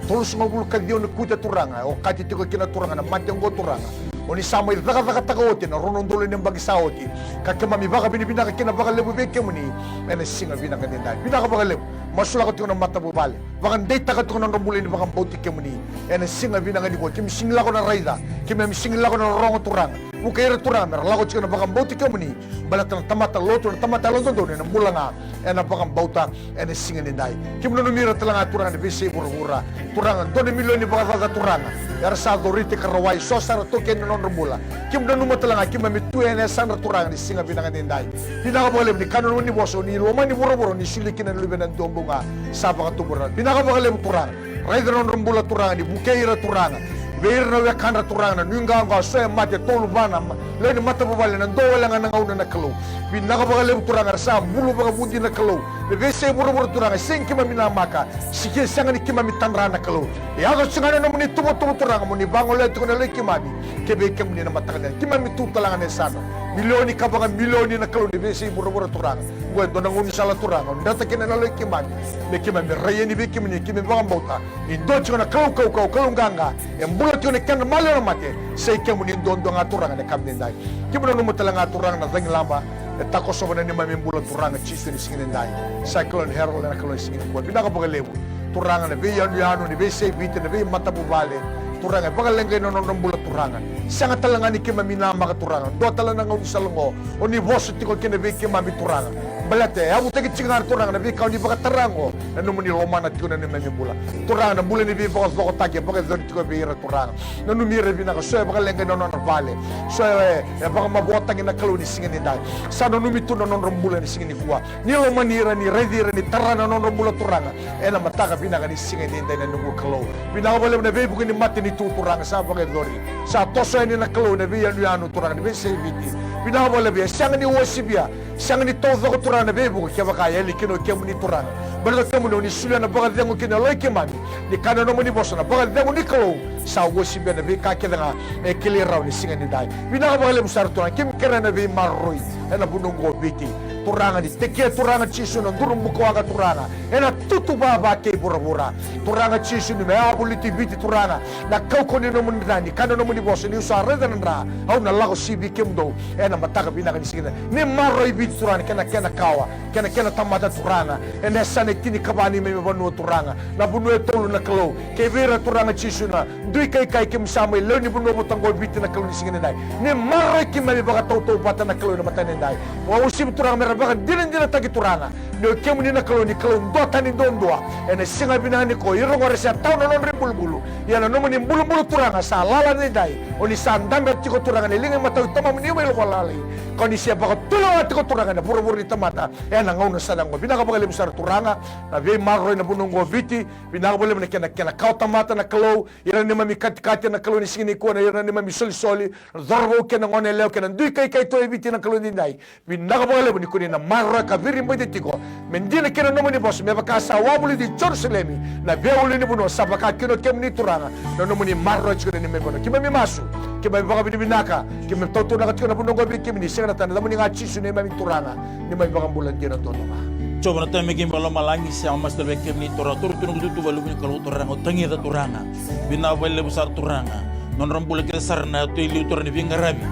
Tolusagavulu ka ciwa na kuta Turaga, e okati tiko kina Turaga na mate oqo Turaga. O ni sa mai cakacakataka oti ena rua na udolu na yabaki sa oti. Ka keimami vakavinavinaka kina vakalevu vei kemuni ena siga vinaka edaidai. Vinaka vakalevu. Masulaka tiko na matavuvale. Vakadeitaka tiko na nodra bula ni vakabauti kemuni. Ena siga vinaka nikua keimami sega ni lako na raica, keimami sega ni lako na rorogo Turaga. Vuka ira Turaga mera lako tiko na vakabauti kemuni. Baleta na tamata lotu, na tamata yalododonu ena bula ga ena vakabauta ena siga nidai. Keimami nanumi ira tale ga Turaga ena veiyasai vuravura. Turaga, dua na milioni vakacaca Turaga. Era sa coriti ka rawai, so sa ra taukeni na nodra bula. Keimami nanuma tale ga keimami tu ena yasadra Turaga ni siga vinaka edaidai. Vinaka vakalevu ni kana nomuni vosa, ni lomani vuravura, ni solia kina na luvena dua bau ga sa vakatubura. Vinaka vakalevu Turaga. Raica na nodra bula Turaga, ni vukei ira Turaga. Vei ira na wekadra Turaga, na nuiqawaqawa, so e mate, tolu, va na ma-, lewe ni matavuvale, na dua wale ga na gauna na Kalou. Vinaka vakalevu Turaga, era sa bulu vakavudi na Kalou. Na veiyasai vuravura Turaga, sega ni keimami namaka, sega ni keimami tadra na Kalou. E yaco tiko ga na nomuni tuvatuva Turaga, mo ni vagolea tiko na yaloi keimami. Kei vei kemuni na mataka ni, keimami tu tale ga ena yasadra. Milioni ka vakamilioni na Kalou ni veiyasai vuravura Turaga. Oqo e dua na gaunisala Turaga, dreta kina na yaloi keimami. Me keimami rai yani vei kemuni, keimami vakabauta ni dua tiko na Kalou kaukau, Kalou qaqa, e bula tiko ena kedra maliwa na mate, sa i kemuni duadua ga Turaga ena yakavi edaidai. Keimami nanuma tale ga Turaga na cagilaba e takosova na neimami bula Turaga Jisu ena siga edaidai. Cyclone Harold ena Kalou ena siga nikua. Vinaka vakalevu Turaga na veiyanuyanu, na veiyasai Viti, na veimatavuvale. Turaga e vakaleqai na nodra bula Turaga. Sega tale ga ni keimami namaka Turaga. Dua tale na gaunisala oqo. O ni vosa tiko kina vei keimami Turaga. Baleta e yavutaki tiko ga Turaga na veika o ni vakatara oqo. Na nomuni lomana tiko na neimami bula. Turaga na bula ni veivakacokotaki e vakayacori tiko vei ira Turaga. Nanumi ira vinaka, so e vakaleqai na nona vale. So e, e vakamavoataki na Kalou ni siga edaidai. Sa nanumi tu na nodra bula ni siga nikua. Ni lomani ira, ni raici ira, ni tara na nodra bula Turaga. Ena mataka vinaka ni siga edaidai na noqu Kalou. Vinaka vakalevu na veivuke ni matanitu Turaga sa vakayacori. Sa toso yani na Kalou na veiyanuyanu Turaga, na veiyasai Viti. Vinaka vakalevu e sega ni uasivia. Sega ni taucoko Turaga na veivuke kevaka e yali kina o kemuni Turaga. Baleta o kemuni o ni solia na vakacegu ki na yaloi keimami. Ni kana nomuni vosa na vakacegu ni Kalou. Sa uasivia na veika kece ga e kilai rawa ni siga edaidai. Vinaka vakalevu sara Turaga, keimami kerea na veimaroroi ena vanua oqo o Viti. Turaga ni tekia Turaga Jisu na duru bukawaqa Turaga. Ena tutu vava kei vuravura. Turaga Jisu ni me a voliti Viti Turaga. Na kaukauwa ni nomuni dra ni kana nomuni vosa niu sa raica na dra. Au na lako sivi kemudou. Ena mataka vinaka ni siga edaidai. Ni maroroi Viti Turaga ni kena, kena kawa. Kei na kena tamata Turaga. Ena yasana e tinikava ni neimami vanua Turaga. Na vanua e tolu na Kalou. Kei vei ira Turaga Jisu na dui kaikai keimami sa mai lewe ni vanua vata oqo o Viti na Kalou ni siga edaidai. Ni maroroi keimami vakatautauvata na Kalou ena mataka edaidai. Vakauasivi Turaga me ra vakadinadinataki Turaga. Ni o kemuni na Kalou ni Kalou duatani duadua. Ena siga vinaka nikua ira oqo era se tawa na nodra ibulubulu. Ia na nomuni bulubulu Turaga sa lala edaidai. O ni sa dabe tiko Turaga ena liga imatau i Tamamuni mai lomalagi. Ka o ni se vakatulewa tiko Turaga ena vuravura ni tamata. Ena gauna sara oqo. Vinaka vakalevu sara Turaga. Na veimaroroi na vanua oqo o Viti. Vinaka vakalevu na kena, kena kawa tamata na Kalou. Ira na neimami katikati na Kalou ni siga nikua, na ira na neimami solisoli. Na cauravou kei na goneyalewa kei na dui kaikai tu e Viti na Kalou edaidai. Vinaka vakalevu ni ko ni na maroroya ka viribaiti tiko. Me dina kina na nomuni vosa me vaka sa wavoliti Jerusalemi. Na veiulunivanua sa vaka kina o kemuni Turaga. Na nomuni maroroya tiko na neimami vanua. Keimami masu. Keimami vakavinavinaka. Keimami tautuanaka tiko na vanua oqo vei kemuni. Sega na tani, yacamuni ga Jisu neimami Turaga. Neimami vakabula dina duadua ga. Jiova na Tamai keimami mai lomalagi, sega masu tale vei kemuni Turaga. Toro tu noqu tutu valevu ni Kalou Turaga, au tagica Turaga. Vinaka vakalevu sara Turaga. Nodra bula kece sara na yatu e liu Turaga ni veiqaravi.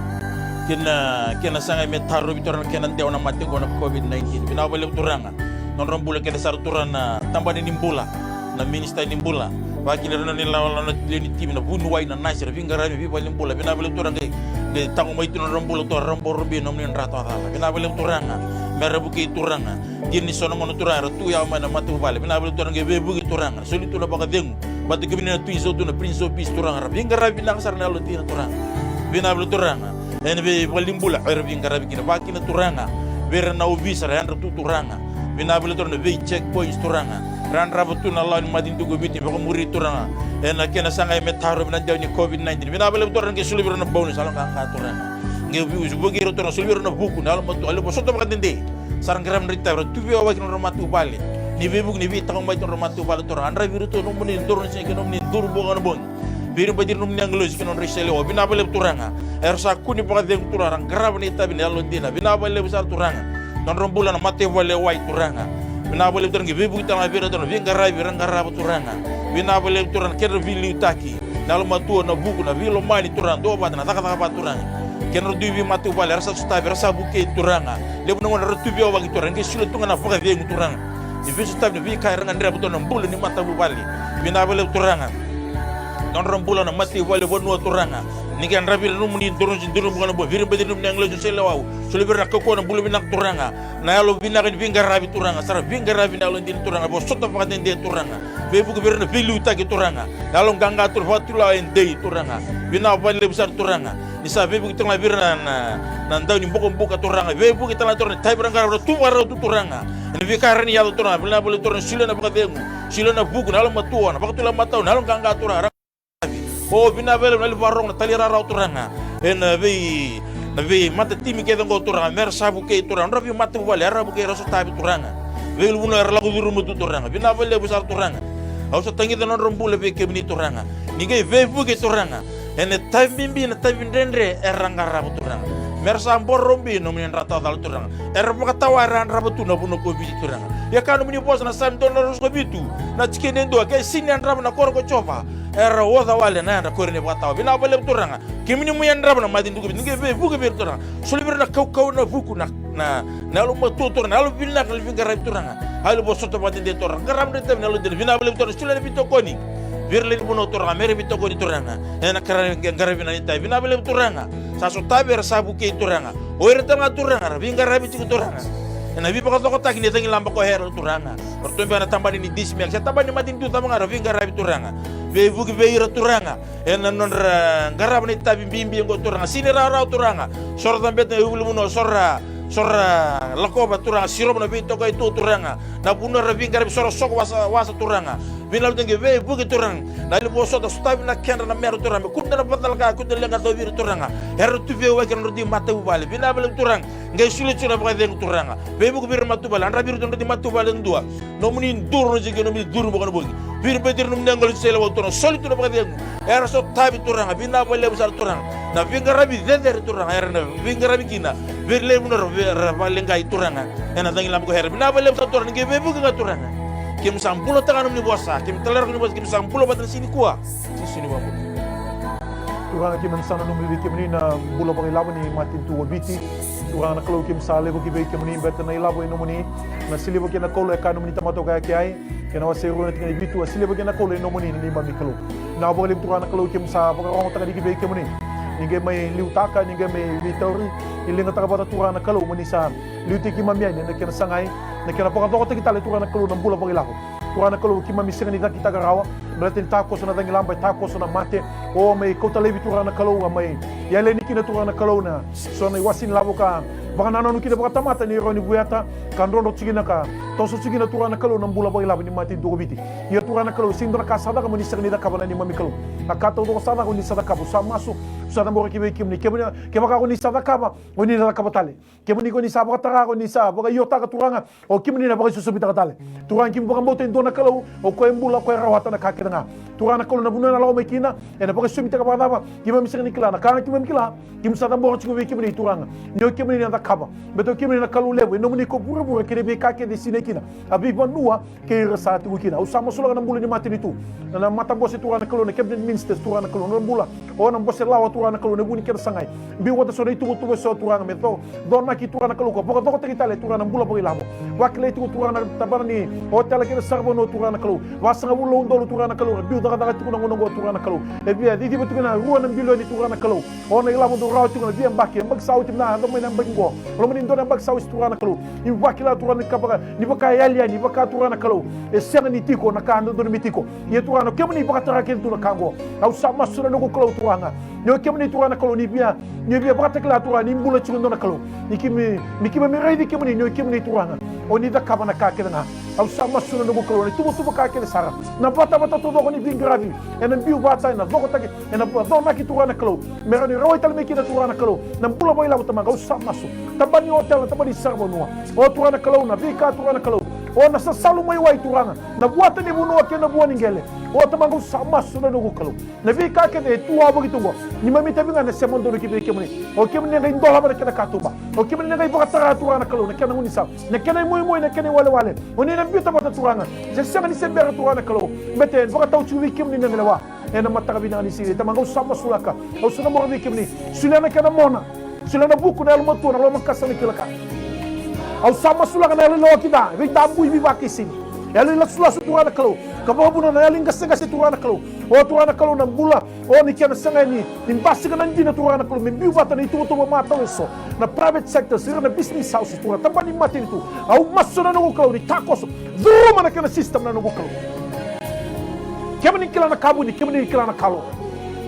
Kei na, kei na sagai me tarovi Turaga kei na dewa na mate oqo na COVID nineteen. Vinaka vakalevu Turaga. Nodra bula kece sara Turaga na tabana ni bula. Na minisita ni bula. Vakakina ira na nona ilawalawa na lewe ni timi, na vuniwai, na nasi, ra veiqaravi, veivalenibula. Vinaka vakalevu Turaga qai, qai taqomaki tu na nodra bula Turaga, ra borobi ena nomuni dra tawacala. Vinaka vakalevu Turaga. Me ra vukei Turaga. Dina ni so na gauna Turaga era tu yawa mai na matavuvale. Vinaka vakalevu Turaga qai veivuke Turaga. Soli tu na vakacegu. Vata kei na Twins, tu na Prince of Peace Turaga. Ra veiqaravi vinaka sara na yalo dina Turaga. Vinaka vakalevu Turaga. Ena veivalenibula era veiqaravi kina, vakakina Turaga vei ira na ovisa ra yadra tu Turaga. Vinaka vakalevu Turaga na vei checkpoints Turaga. Ra yadrava tu na lawa ni matanitu ko Viti, vakamuri Turaga. Ena kena sagai me tarovi na dewa ni COVID nineteen. Vinaka vakalevu Turaga qai soli vei ira na bonus, yalo qaqa Turaga. Qai vu-, vuki ira Turaga, soli vei ira na vuku, na yalomatua, yalo vosota vakadede. Sa ra qaravi na itavi, ra tu veiyawaki na nodra matavuvale. Ni veivuke, ni veitaqomaki na nodra matavuvale Turaga. Yadravi ira tu na nomuni duru ni siga kei na nomuni duru bogi na bogi. Viribaiti ira na nomuni agilosi kei na nodra isele. O vinaka vakalevu Turaga. Era sa kune vakacegu Turaga, ra qarava na itavi na yalo dina. Vinaka vakalevu sara Turaga. Nodra bula na matavuvale e wai Turaga. Vinaka vakalevu Turaga, veivuke tale ga vei ira Turaga, veiqaravi era qarava Turaga. Vinaka vakalevu Turaga, kedra veiliutaki. Na yalomatua, na vuku, na veilomani Turaga, duavata, na cakacaka vata Turaga. Kei na nodra dui veimatavuvale, era sa sotavi, era sa vukei Turaga. Levu na gauna era tu veiyawaki Turaga, qai solia tu ga na vakacegu Turaga. Ni veisotavi na veika era gadreva tu na bula ni matavuvale. Vinaka vakalevu Turaga. Nodra bula na matavuvale vanua Turaga. Ni qai yadravi ira na nomuni duru, duru buka na bogi, viri bati ira na nomuni agilosi se lewau. Soli vei ira na kaukauwa, na bula vinaka Turaga. Na yalo vinaka ni veiqaravi Turaga, sa ra veiqaravi na yalodina Turaga, vosota vakadede Turaga. Veivuke vei ira na veiliutaki Turaga. Na yalo qaqa Turaga, vakatulewa e dei Turaga. Vinaka vakalevu sara Turaga. Ni sa veivuke tale ga vei ira na, na, na dau ni bokobuka Turaga. Veivuke tale ga Turaga, ni tavi ira na qaravi ra tu vakarau tu Turaga. Ena veika era ni yaco Turaga, vinaka vakalevu Turaga, ni solia na vakacegu, solia na vuku, na yalomatua, na vakatulewa matau, na yalo qaqa Turaga. O vinaka vakalevu na levu vakarogo, na talairawarawa Turaga. Ena vei, na veimatatimi kece oqo Turaga, mera sa vukei Turaga. Nodra veimatavuvale era vukei, era sotavi Turaga. Veiulunivanua era lako curuma tu Turaga. Vinaka vakalevu sara Turaga. Au sa tagica na nodra bula vei kemuni Turaga. Ni qai veivuke Turaga. Ena tavi bibi, na tavi dredre era qarava Turaga. Mera sa borobi na nomuni dra tawacala Turaga. Era vakatawa, era yadrava tu na vanua ko Viti Turaga. Ia kaya na nomuni vosa na Same dua na ruasagavulu ka vitu, na tikina e dua, ke sega ni yadrava na koro ko Jiova, era oca wale na yadra ko ira na ivakatawa. Vinaka vakalevu Turaga. Kemuni mo yadrava na matanitu ko Viti, ni qai veivuke vei ira Turaga. Soli vei ira na kaukauwa, na vuku, na, na, na yalomatua Turaga, na yalo vinaka, na veiqaravi Turaga. A yalo vosota vakadede Turaga. Qarava na itavi na yalodina. Vinaka vakalevu Turaga, solia na veitokoni vei ira lewe ni vanua Turaga, mera veitokoni Turaga. Ena kara qaravi na itavi. Vinaka vakalevu Turaga. Sa sotavi, era sa vukei Turaga. O ira tale ga Turaga era veiqaravi tiko Turaga. Ena veivakacokotaki ni cagilaba ko Herald Turaga. Ratou beka na tabana ni Dismax, se tabana ni matanitu cava ga era veiqaravi Turaga. Veivuke vei ira Turaga. Ena nodra qarava na itavi bibi oqo Turaga. Sega ni rawarawa Turaga. So ra cabeta na iulunivanua, so ra, so ra lakova Turaga. Sirova na veitokani tu Turaga. Na vanua era veiqaravi, so ra soko wasa, wasa Turaga. Vinaka vakalevu, qai veivuke Turaga. Na yalo ni vosota, sotavi na kedra na mera Turaga. Me kua ni dua na vakacalaka, kua ni dua na leqa tau vei ira Turaga. Era tu veivakauqeti ena nodra dui matavuvale. Vinaka vakalevu Turaga. Qai solia tiko na vakacegu Turaga. Veivuke vei ira na matavuvale, yadravi ira tu na nodra dui matavuvale dua. Nomuni duru na jiki, nomuni duru buka na bogi. Viri bati ira na nomuni agilosi se lewau Turaga. Soli tu na vakacegu. Era sotavi Turaga. Vinaka vakalevu sara Turaga. Na veiqaravi cecere Turaga, era na veiqaravi kina. Vei ira lewe ni vanua era vei, era vakaleqai Turaga. Ena cagilaba ko Herald. Vinaka vakalevu sara Turaga, ni qai veivuke ga Turaga. Keimami sa bulataka na nomuni vosa, keimami talairawarawa ki na nomuni vosa, keimami sa bula vata ena siga nikua. Jisu ni vakabula. Turaga, keimami sa nanumi vei kemuni na bula vakailavo ni matanitu o Viti. Turaga na Kalou, keimami sa laiva ki vei kemuni beta na ilavo e nomuni. Na siliva kei na koula e ka nomuni tamata o kaya ki ai. Kei na wase e rua na tikina e vitu, a siliva kei na koula e nomuni na neimami Kalou. Vinaka vakalevu Turaga na Kalou, keimami sa vakarogotaka tiko vei kemuni. Ni qai mai liutaka, ni qai mai veitauri, ni ligataka vata Turaga na Kalou, mo ni sa liutaki keimami yani ena kena sagai, na kena vakacokotaki tale Turaga na Kalou na bula vakailavo. Turaga na Kalou, keimami sega ni cakitaka rawa, baleta ni takoso na cagilaba, e takoso na mate, o mai kauta laivi Turaga na Kalou, a mai yali yani kina Turaga na Kalou na so na iwase ni lavo ka vakanananu kina vakatamata ni rawa ni vueta, ka drodro tiko kina ka toso tiko kina Turaga na Kalou na bula vakailavo ni matanitu ko Viti. Ia Turaga na Kalou, sega ni dua na ka sa caka mo ni sega ni cakava na neimami Kalou. Na ka taucoko sa caka o ni sa cakava, au sa masu, au sa cabora ki vei kemuni, kemuni, kevaka o ni sa cakava, o ni na cakava tale. Kemuni ko ni sa vakatara, ko ni sa vakaiotaka Turaga, o kemuni na vakaisosomitaka tale. Turaga keimami vakabauta e dua na Kalou, o koya e bula, o koya e rawata na ka kece ga. Turaga na Kalou, na vanua ena lako mai kina, ena vakaisosomitaka vakacava, keimami sega ni kila, na ka ga keimami kila, keimami sa cabora tiko vei kemuni Turaga. Ni o kemuni na cakava, baleta o kemuni na Kalou levu, e nomuni ko vuravura kei na veika kece e sinai kina, a veivanua kei ira sa tiko kina. Au sa masulaka na bula ni matanitu, na matabose Turaga na Kalou, na cabinet ministers Turaga na Kalou, na bula, o na bose lawa Turaga na Kalou, na vu ni kena sagai. Biu vata so na ituvatuva eso Turaga me co, conaki Turaga na Kalou, ka vakacokotaki tale Turaga na bula vakailavo. Vakilai tiko Turaga na tabana ni otela kei na saravanua Turaga na Kalou. Vasagavulu na udolu Turaga na Kalou, na biu cakacaka tiko na gauna oqo Turaga na Kalou. E via ciciva tiko na rua na bilioni Turaga na Kalou. O na ilavo dau rawa tiko na veiyabaki, yabaki sa oti, na yaco mai na yabaki oqo. Loma ni dua na yabaki sa oti Turaga na Kalou. Ni vakila Turaga ni ka vaka, ni vaka e yali yani, ni vaka Turaga na Kalou. E sega ni tiko na ka dodonu me tiko. Ia Turaga na kemuni vakatara kece tu na ka oqo. Au sa masu na noqu Kalou Turaga. Ni o kemuni Turaga na Kalou, ni via, ni via vakatakila Turaga, ni bula tiko dua na Kalou. Ni keimami, ni keimami raici kemuni, ni o kemuni Turaga. O ni cakava na ka kece ga. Au sa masu na noqu Kalou, na ituvatuva ka kece sara. Na vatavata taucoko ni veiqaravi. Ena biu vata, ena cokotaki, ena conaki Turaga na Kalou. Me rawa ni rawai tale mai kina Turaga na Kalou. Na bula vakailavo Tamaqu, au sa masu. Tabana ni otela, tabana ni saravanua. O Turaga na Kalou, na veika Turaga na Kalou. O na sasalu mai wai Turaga. Na vuata ni vanua kei na vua ni qele. O Tamaqu, au sa masu na noqu Kalou. Na veika kece e tu wavaki tu oqo. Neimami itavi ga ena sema donu ki vei kemuni. O kemuni na qai dolava na kena katuba. O kemuni na qai vakatara Turaga na Kalou na kena gaunisala. Na kena imoimoi, na kena iwalewale. O ni na biuta vata Turaga. Se sega ni se bera Turaga na Kalou. Baleta e vakatau tiko vei kemuni na qelewa. Ena mataka vinaka ni siga, Tamaqu, au sa masulaka. Au sa cabora vei kemuni. Solia na kena mona. Solia na vuku, na yalomatua, na lomakasa, na kila ka. Au sa masulaka na yalo ilawaki ca, veitabui, veivakaisini. Yalo ilasulasu Turaga na Kalou. Ka vakavuna na yalo iqaseqase Turaga na Kalou. O Turaga na Kalou, na bula o ni kena sagai ni, ni basika na dina, Turaga na Kalou, me biu vata na ituvatuva matau eso, na private sector, se ira na business houses, Turaga, tabana ni matanitu. Au masu na noqu Kalou ni takoso, curuma na kena system na noqu Kalou. Kemuni kila na ka vuni, kemuni kila na ka lo.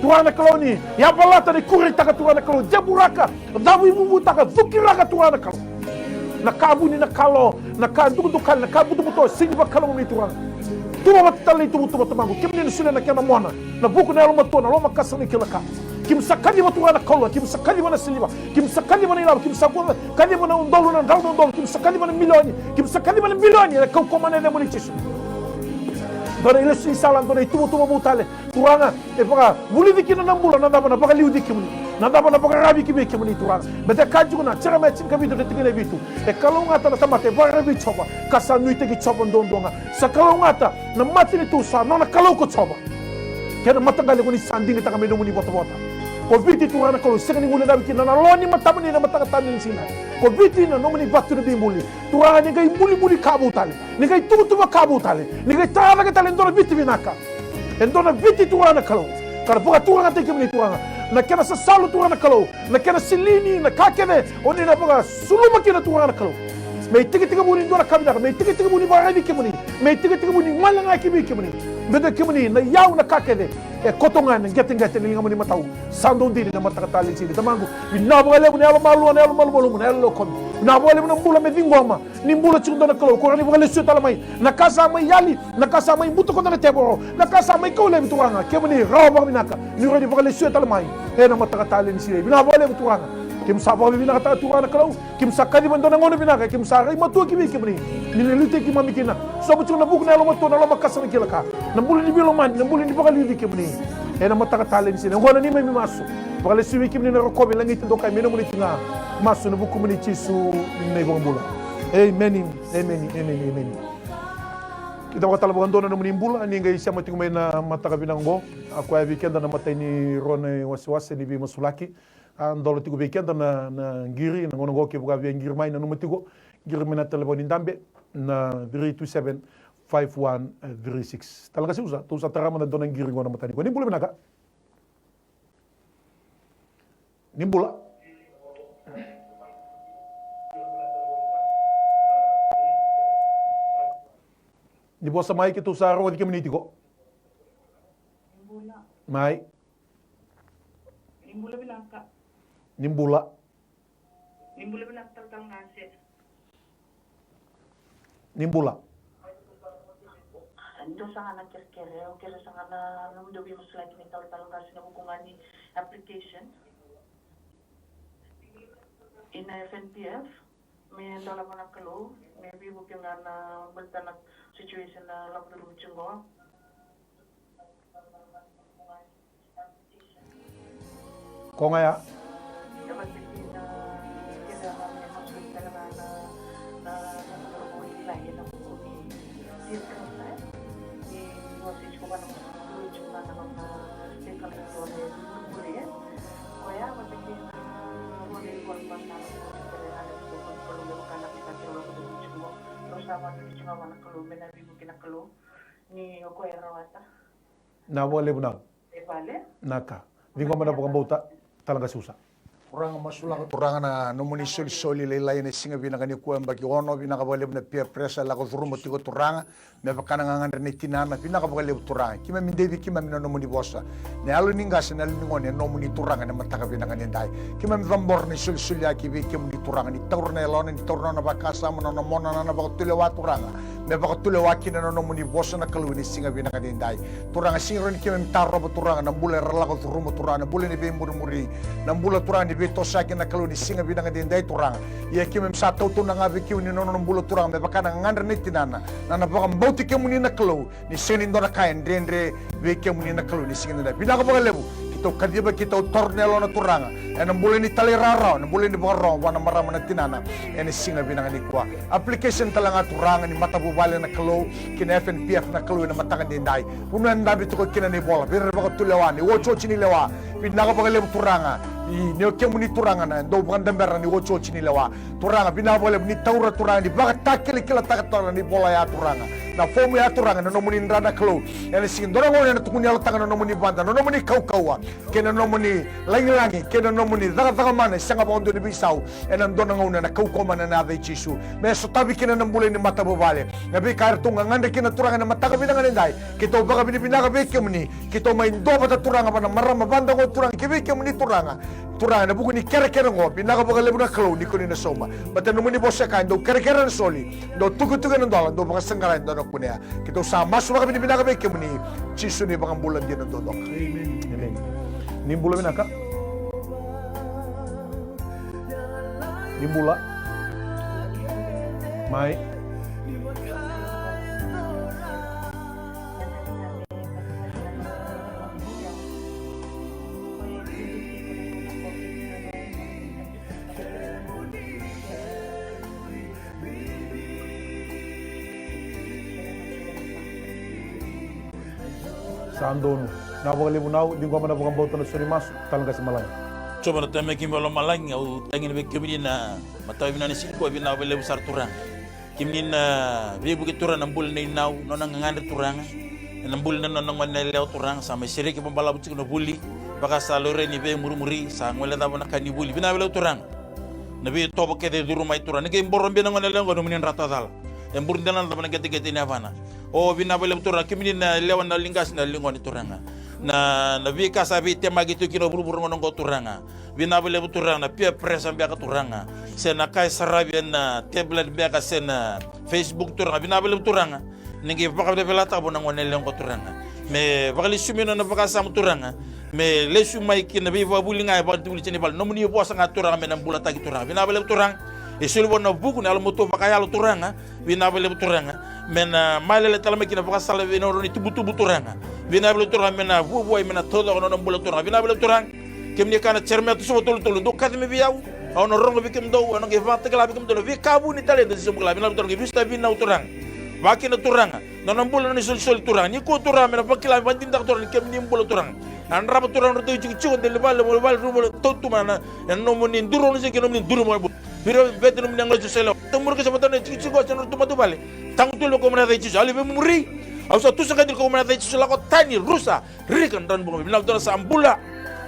Turaga na Kalou, ni yavalata, ni kureitaka, Turaga na Kalou, ceburaka, cavuivuvutaka, cukiraka, Turaga na Kalou. Na ka vuni, na ka lo, na ka dukadukali, na ka butobuto, sega ni vakalougatataki, Turaga. Tuva vata tale na ituvatuva, Tamaqu, kemuni na solia na kena mona, na vuku, na yalomatua, na lomakasa, na kila ka. Keimami sa kaciva, Turaga na Kalou, keimami sa kaciva na siliva, keimami sa kaciva na ilavo, keimami sa kaciva na udolu, na drau na udolu, keimami sa kaciva na milioni, keimami sa kaciva na bilioni, ena kaukaua mai na yacamuni Jisu. Dua na ilesilesi sara, dua na ituvatuva vou tale, Turaga, e vakavulici kina na bula, na cava na vakaliuci kemuni, na cava na vakararavi ki vei kemuni, Turaga. Baleta e kaya tiko na Jeremaia tinikavitu, na tikina e vitu: E kalougata na tamata e vakararavi vei Jiova, ka sa nuitaki Jiova duadua ga. Sa kalougata na matanitu, sa nona Kalou ko Jiova. Kei na mataqali ko ni sa digitaka me nomuni votavota. Ko Viti, Turaga na Kalou, sega ni guilecavi kina na loa ni matamuni ena mataka talei ni siga. Ko Viti na nomuni vatu ni veibuli. Turaga, ni qai bulibuli ka vou tale, ni qai tuvatuva ka vou tale, ni qai tara cake tale e dua na Viti vinaka, e dua na Viti, Turaga na Kalou, ka na vakaturagataki kemuni, Turaga. Na kena sasalu, Turaga na Kalou, na kena silini, na ka kece o ni na vakasuluma kina, Turaga na Kalou, me itekitekivu ni dua na ka vinaka, me itekitekivu ni vakaraici kemuni, me itekitekivu ni gole ga ki vei kemuni. Baleta kemuni na iyau, na ka kece e koto ga ena qeteqete ni ligamuni matau. Sa dodonu na mataka talei ni siga. Tamaqu, vinaka vakalevu na yalomalua, na yalomalumalumu, na yalokomi. Vinaka vakalevu na bula me ciqoma. Ni bula tiko dua na Kalou, ko rawa ni vakalesuya tale mai na ka sa mai yali, na ka sa mai butakoca na tevoro, na ka sa mai kau laivi, Turaga. Kemuni rawa vakavinaka ni rawa ni vakalesuya tale mai ena mataka talei ni siga. Vinaka vakalevu, Turaga. Keimami sa vakavinavinakataka, Turaga na Kalou. Keimami sa kaciva e dua na gauna vinaka, keimami sa rai matua ki vei kemuni, ni liutaki keimami kina. Sobu tiko na vuku, na yalomatua, na lomakasa, na kila ka, na bula ni veilomani, na bula ni vakaliuci kemuni. Ena mataka talei ni siga, oqo na neimami masu. Vakalesuya vei kemuni na rokovi, lagiti, dokai, me nomuni tiko ga. Masu ena vukumuni Jisu na iVakabula. Emeni, emeni, emeni, emeni. Keitou vakatale vakadua na nomuni bula ni qai sema tiko mai na mataka vinaka oqo. A koya vei keda na imatai ni rua na iwasewase ni veimasulaki. A dola tiko vei keda na, na qiri, na gauna oqo kevaka via qiri mai, nanuma tiko, qiri mai na talevoni dabe, na three two seven, five one three six. Tala qase usa, tou sa tara mada dua na qiri qo na mataka nikua. Ni bula vinaka. Ni bula. Ni vosa mai, keitou sa rogoci kemuni tiko. Ni bula. Mai. Ni bula vinaka. Ni bula. Ni bula vinaka, talatala Qase. Ni bula. Dua saka na kerekere, au kerea saka na nomudou veimasulaki ni talatala Qase ena vuku ga ni application ina F N P F. Me dolava na Kalou, me veivuke ga na baleta na situation na lako curuma tiko qo. Ko ga ya. Ni o koya e rawata. Vinaka vakalevu na. E vale. Naka. Ciqoma na vakabauta, tala qase usa. Turaga, masulaka Turaga na nomuni solisoli lailai ena siga vinaka nikua, yabaki ono, vinaka vakalevu na peer pressure e lako curuma tiko Turaga. Me vaka na gagadre ni tinana, vinaka vakalevu Turaga. Keimami dei vei keimami na nomuni vosa. Na yalo ni qase, na yalo ni gone, e nomuni Turaga ena mataka vinaka ni dai. Keimami cabora na isolisoli yaki vei kemuni Turaga, ni taura na yalona, ni taura na nona vakasama, na nona mona, na nona vakatulewa Turaga. Me vakatulewa kina na nomuni vosa na Kalou ena siga vinaka ni dai. Turaga, sega ni rawa ni keimami tarova Turaga na bula era lako curuma Turaga, na bula ni veimurimuri, na bula Turaga ni veitosoyaki na Kalou ena siga vinaka ni dai Turaga. Ia keimami sa tautauna ga vei kemuni na nona bula Turaga me vaka na gagadre ni tinana, na nona vakabauti kemuni na Kalou. Ni sega ni dua na ka e dredre vei kemuni na Kalou ni siga ni dai. Vinaka vakalevu. Keitou kaciva, keitou taura na yalona Turaga ena bula ni talairawarawa, na bula ni vakarorogo vua na marama na tinana ena siga vinaka nikua. Application tale ga Turaga ni matavuvale na Kalou kei na F N P F na Kalou ena mataka ni dai. Vanua e dabe tiko kina na ivola, vei ira na vakatulewa, na iotioti ni lewa. Vinaka vakalevu Turaga. Ni o kemuni Turaga na dau vakadabera na iotioti ni lewa. Turaga, vinaka vakalevu ni taura Turaga, ni vakatakilakilataka Turaga na ivola ya Turaga. Na fomu ya Turaga na nomuni dra na Kalou. Ena sega ni dua na gauna ena tukuni yalotaka na nomuni vada, na nomuni kaukauwa, kei na nomuni lagilagi, kei na nomuni cakacaka mana e sega vakadua ni veisau. Ena dua na gauna ena kaukauwa mana ena yaca i Jisu. Me sotavi kina na bula ni matavuvale. Na veika eratou gagadre kina Turaga ena mataka vinaka ni dai. Keitou vakavinavinaka vei kemuni. Keitou mai duavata Turaga vua na marama vada oqo Turaga kei vei kemuni Turaga. Turaga ena vuku ni kerekere oqo, vinaka vakalevu na Kalou ni koni na sauma. Baleta nomuni vosa e kaya, dou kerekere ena soli, dou tukituki ena dola, dou vakasaqara ena dua na kunea. Keitou sa masu vakavinavinaka vei kemuni, Jisu na iVakabula dina duadua. Emeni. Emeni. Ni bula vinaka. Ni bula. Mai. Sa donu. Na vakalevu nau, ciqoma na vakabauta na sori masu, tala qase malagi. Jiova na Tamai keimami vakalomalagi, au tagina vei kemuni na mataka vinaka ni siga nikua, vinaka vakalevu sara Turaga. Kemuni na veivuke Turaga na bula nei Nau, nona gagadre Turaga. Ena bula na nona gone yalewa Turaga, sa mai sereki vakabalavu tiko na vuli. Vaka sa laurai ni veimurimuri, sa gole cava na ka ni vuli. Vinaka vakalevu Turaga. Na veitovo kece e curu mai Turaga. Ni qai boro beka na gone yalewa oqo nomuni dra tacala. E buru dela na cava na qeteqete ni yavana. O vinaka vakalevu Turaga, kemuni na lewa na liqase na ligone Turaga. Na, na veika sa veitemaki tiko kina vuravura gona oqo Turaga. Vinaka vakalevu Turaga, na peer pressure beka Turaga. Se na ka e saravi ena tablet beka se na Facebook Turaga. Vinaka vakalevu Turaga. Ni qai vakavelavelataka vua na gone yalewa oqo Turaga. Me vakalesui mai na nona vakasama Turaga. Me lesu mai ki na veivakavuli ga e vakatavuli tiko ni vale. Nomuni vosa ga Turaga me na bulataki Turaga. Vinaka vakalevu Turaga. E soli vua na vuku na yalomatua vakayalo Turaga. Vinaka vakalevu Turaga. Me na malele tale mai ki na vakasala vei na nodra itubutubu Turaga. Vinaka vakalevu Turaga me na vuavuai me na taucoko na nona bula Turaga. Vinaka vakalevu Turaga. Kemuni kaya na Jeremaia tolusagavulu ka tolu tolu, dou kaci mai vei au. Au na rogo vei kemudou, au na qai vakatakila vei kemudou na veika vuni tale eda se sobu kila. Vinaka vakalevu Turaga, qai veisotaki vei Nau Turaga. Vakakina Turaga. Na nona bula na nona isolisoli Turaga. Nikua Turaga me na vakila me vakadinadinataka Turaga ni kemuni bula Turaga. Na drava Turaga na nodratou itikotiko, dela ni vale, vale, vale, rumu, tautuma na, ena nomuni duru ni sega, nomuni duru mai bula. Vira bete nomuni agilosi sa lewa. Tamuri ka sa vata na itikotiko, sa nodratou matavuvale. Tagutu tale vei koya mai na yaca i Jisu. Au lai veimumuri. Au sa tusa ka dina koya mai na yaca i Jisu, lako tani, rusa. Rika na drau ni bogi, vinaka Turaga sa bula.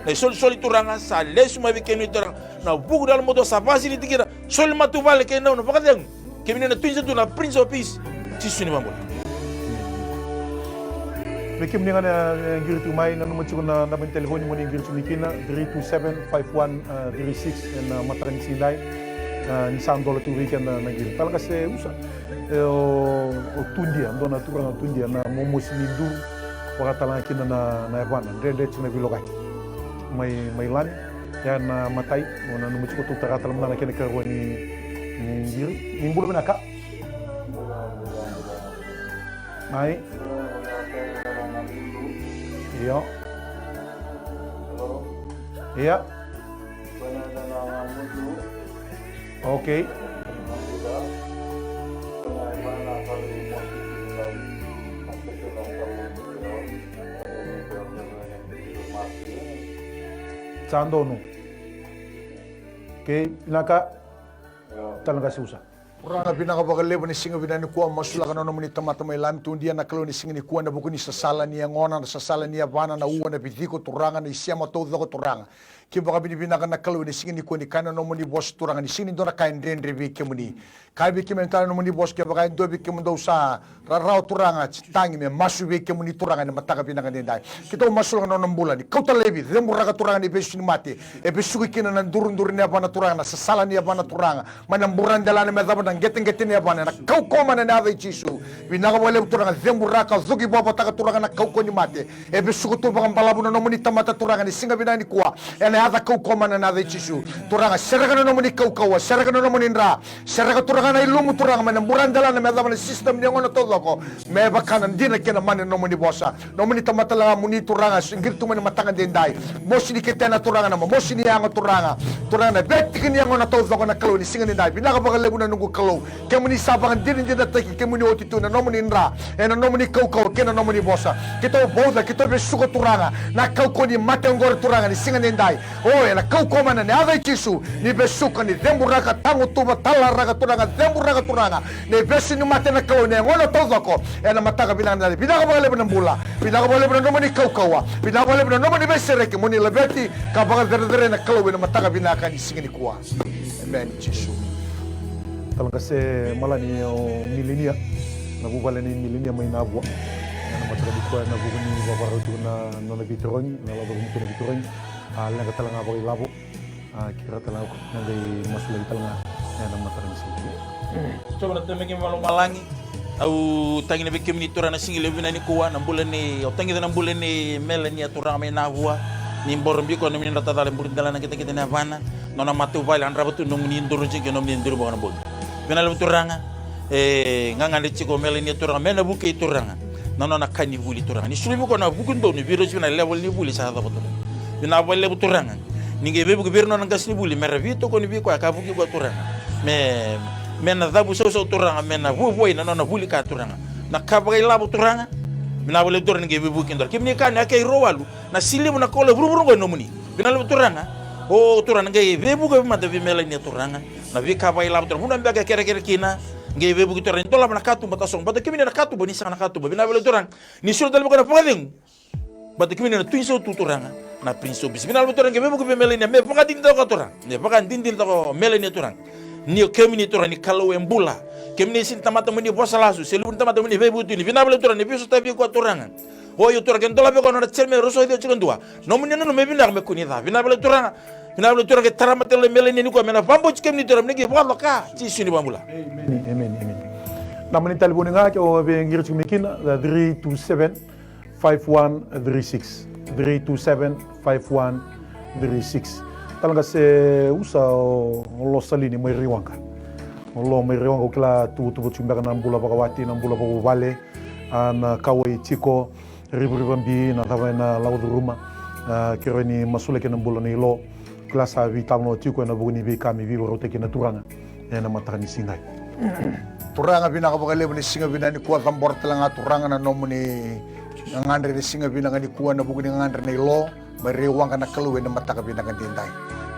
Na isolisoli Turaga, sa lesu mai vei kemuni Turaga. Na vuku ni yalomatua sa vakasinaiti kina. Soli matavuvale kei Nau na vakacegu. Kemuni na Tui ni sa tu na Prince of Peace. Jisu ni vakabula. Vei kemuni ga na, e, qiri tiko mai, nanuma tiko na naba ni telefoni mo ni qiri tiko mai kina, three two seven five one three six, ena mataka ni siga nidai. E, ni sa dola tiko vei keda na qiri. Tala qase usa. E, o, o Tudia, dua na turaga o Tudia, na momosi ni duru, vakatalega kina na, na yavana, dredre tiko na veilokaki. Mai, mai Lami, ya na matai, o nanuma tiko tou tara tale mada na kena karua ni, ni qiri. Ni bula vinaka. Mai. Io. Ia. Okay. Sa donu. Okay, vinaka. Tala qase usa. Turaga vinaka vakalevu ena siga vinaka nikua, masulaka na nomuni tamata mai Lami Tudia na Kalou ena siga nikua ena vuku ni sasala ni yagona, na sasala ni yavana, na ua, na viciko Turaga, na isema taucoko Turaga. Keimami vakavinavinaka na Kalou ena siga nikua ni kaya na nomuni vosa Turaga, ni sega ni dua na ka e dredre vei kemuni. Kaya vei keimami tale na nomuni vosa kevaka e dua vei kemudou sa rarawa Turaga, tagi me masu vei kemuni Turaga ena mataka vinaka nidai. Keitou masulaka na nona bula, ni kauta laivi, ceburaka Turaga na ivesu ni mate. E vesuki kina na duruduru ni yavana Turaga, na sasala ni yavana Turaga. Mai na buradelana me yacova na qeteqete ni yavana, ena kaukauwa mana ena yaca i Jisu. Vinaka vakalevu Turaga, ceburaka, cuki vakavataka Turaga na kaukauwa ni mate. E vesuka tu vakabalavu na nomuni tamata Turaga ena siga vinaka nikua. Ena yaca kaukauwa mana ena yaca i Jisu. Turaga, sereka na nomuni kaukauwa, sereka na nomuni dra. Sereka Turaga na ilumu Turaga mai na buradelana me yacova na system ni yagona taucoko. Me vaka na dina kei na mana ni nomuni vosa. Nomuni tamata talega mo ni Turaga, sa qiri tu mai na mataka edaidai. Mosi ni ketena Turaga, na mosi ni yago Turaga. Turaga na veitiki ni yagona taucoko na Kalou ena siga nidai. Vinaka vakalevu na noqu Kalou. Kemuni sa vakadinadinataki kemuni oti tu na nomuni dra, ena nomuni kaukauwa kei na nomuni vosa. Keitou vauca, keitou vesuka Turaga na kaukauwa ni mate oqori Turaga ni siga nidai. O, ena kaukauwa mai na yaca i Jisu, ni vesuka, ni ceburaka, tagutuva, talaraka Turaga, ceburaka Turaga na ivesu ni mate na Kalou ena yagona taucoko. Ena mataka vinaka nidai, vinaka vakalevu na bula, vinaka vakalevu na nomuni kaukauwa, vinaka vakalevu na nomuni veisereki, mo ni laveti ka vakacerecerei na Kalou ena mataka vinaka ni siga nikua. Emeni Jisu. Talaqase Malani, o Milenia, na vuvale ni Milenia mai Navua. Ena mataka nikua ena vuku ni vavarau tiko na nona veitarogi, na lako vakamatua na veitarogi. A leqa tale ga vakailavo. A kira tale ga na qai masulaki tale ga ena mataka ni siga. Jiova na Tamai keimami vakalomalagi. Au tagi na vei kemuni Turaga na siga levu vinaka nikua, na bula ni, au tagica na bula ni Melania Turaga mai Navua. Ni boro biko na nomuni drata cala e buri dela na kitakita ni yavana. Nona matavuvale a drava tu nomuni duru jiki, nomuni duru boko na bogi. Vinaka levu Turaga. E gagadre tiko o Melania Turaga me na vukei Turaga na nona ka ni vuli Turaga. Ni suluvi koya na vuku donu, ni veirausi vina na level ni vuli sa yacova Turaga. Vinaka vakalevu Turaga. Ni qai veivuke vei ira na nona qasenivuli me ra veitokoni vei koya ka vukei koya Turaga. Me, me na cavu sausau Turaga, me na vuavuai na nona vuli ka Turaga. Na ka vakailavo Turaga. Vinaka vakalevu Turaga ni qai veivuke Turaga. Kemuni kaya ni a kei rua walu na siliva na koula e vuravura oqo e nomuni. Vinaka vakalevu Turaga. O Turaga na qai veivuke mada vei Melania Turaga. Na veika vakailavo Turaga, vanua beka e kerekere kina, qai veivuke Turaga ni dolava na katuba tasogo. Baleta kemuni na katuba ni sega na katuba. Vinaka vakalevu Turaga. Ni soli tale vaka na vakacegu. Baleta kemuni na Twin Sautu Turaga, na Prince of Peace. Vinaka vakalevu Turaga, qai veivuke vei Melania me vakadinadinataka Turaga. Me vakadinadinataka o Melania Turaga. Ni o kemuni Turaga ni Kalou e bula. Kemuni sega ni tamata mo ni vosa lasu, se luve ni tamata mo ni veivutuni. Vinaka vakalevu Turaga, ni veisotavi koya Turaga. O io Turaga, ke dolava koya na nona chairman, rau sa ciwa tiko e dua. Nomuni nanuma e vinaka me kua ni ca. Vinaka vakalevu Turaga. Vinaka vakalevu Turaga, ke tara mata lo Melania nikua me na vakabauti kemuni Turaga, me na qai vakaloka. Jisu ni vakabula. Emeni, emeni, emeni. Na nomuni talevoni ga ke o veiqiri tiko mai kina, three two seven, five one three six. Three two seven, five one three six. Talaqase Usa o, o Lo Salini mai Raiwaqa. O Lo mai Raiwaqa, au kila tuvatuva tiko beka na bula vakawati, na bula vakavuvale, a na kauwai tiko. Rivarivabi, na cava ena lako curuma, a, kerea ni masulaki na bula nei Lo. Kila sa veitalanoa tiko ena vuku ni veika me veivakarautaki na Turaga ena mataka ni siga. Turaga, vinaka vakalevu ni siga vinaka nikua, cabora tale ga Turaga na nomuni gagadre ni siga vinaka nikua ena vuku ni gagadre nei Lo mai Raiwaqa na Kalou ena mataka vinaka nidai.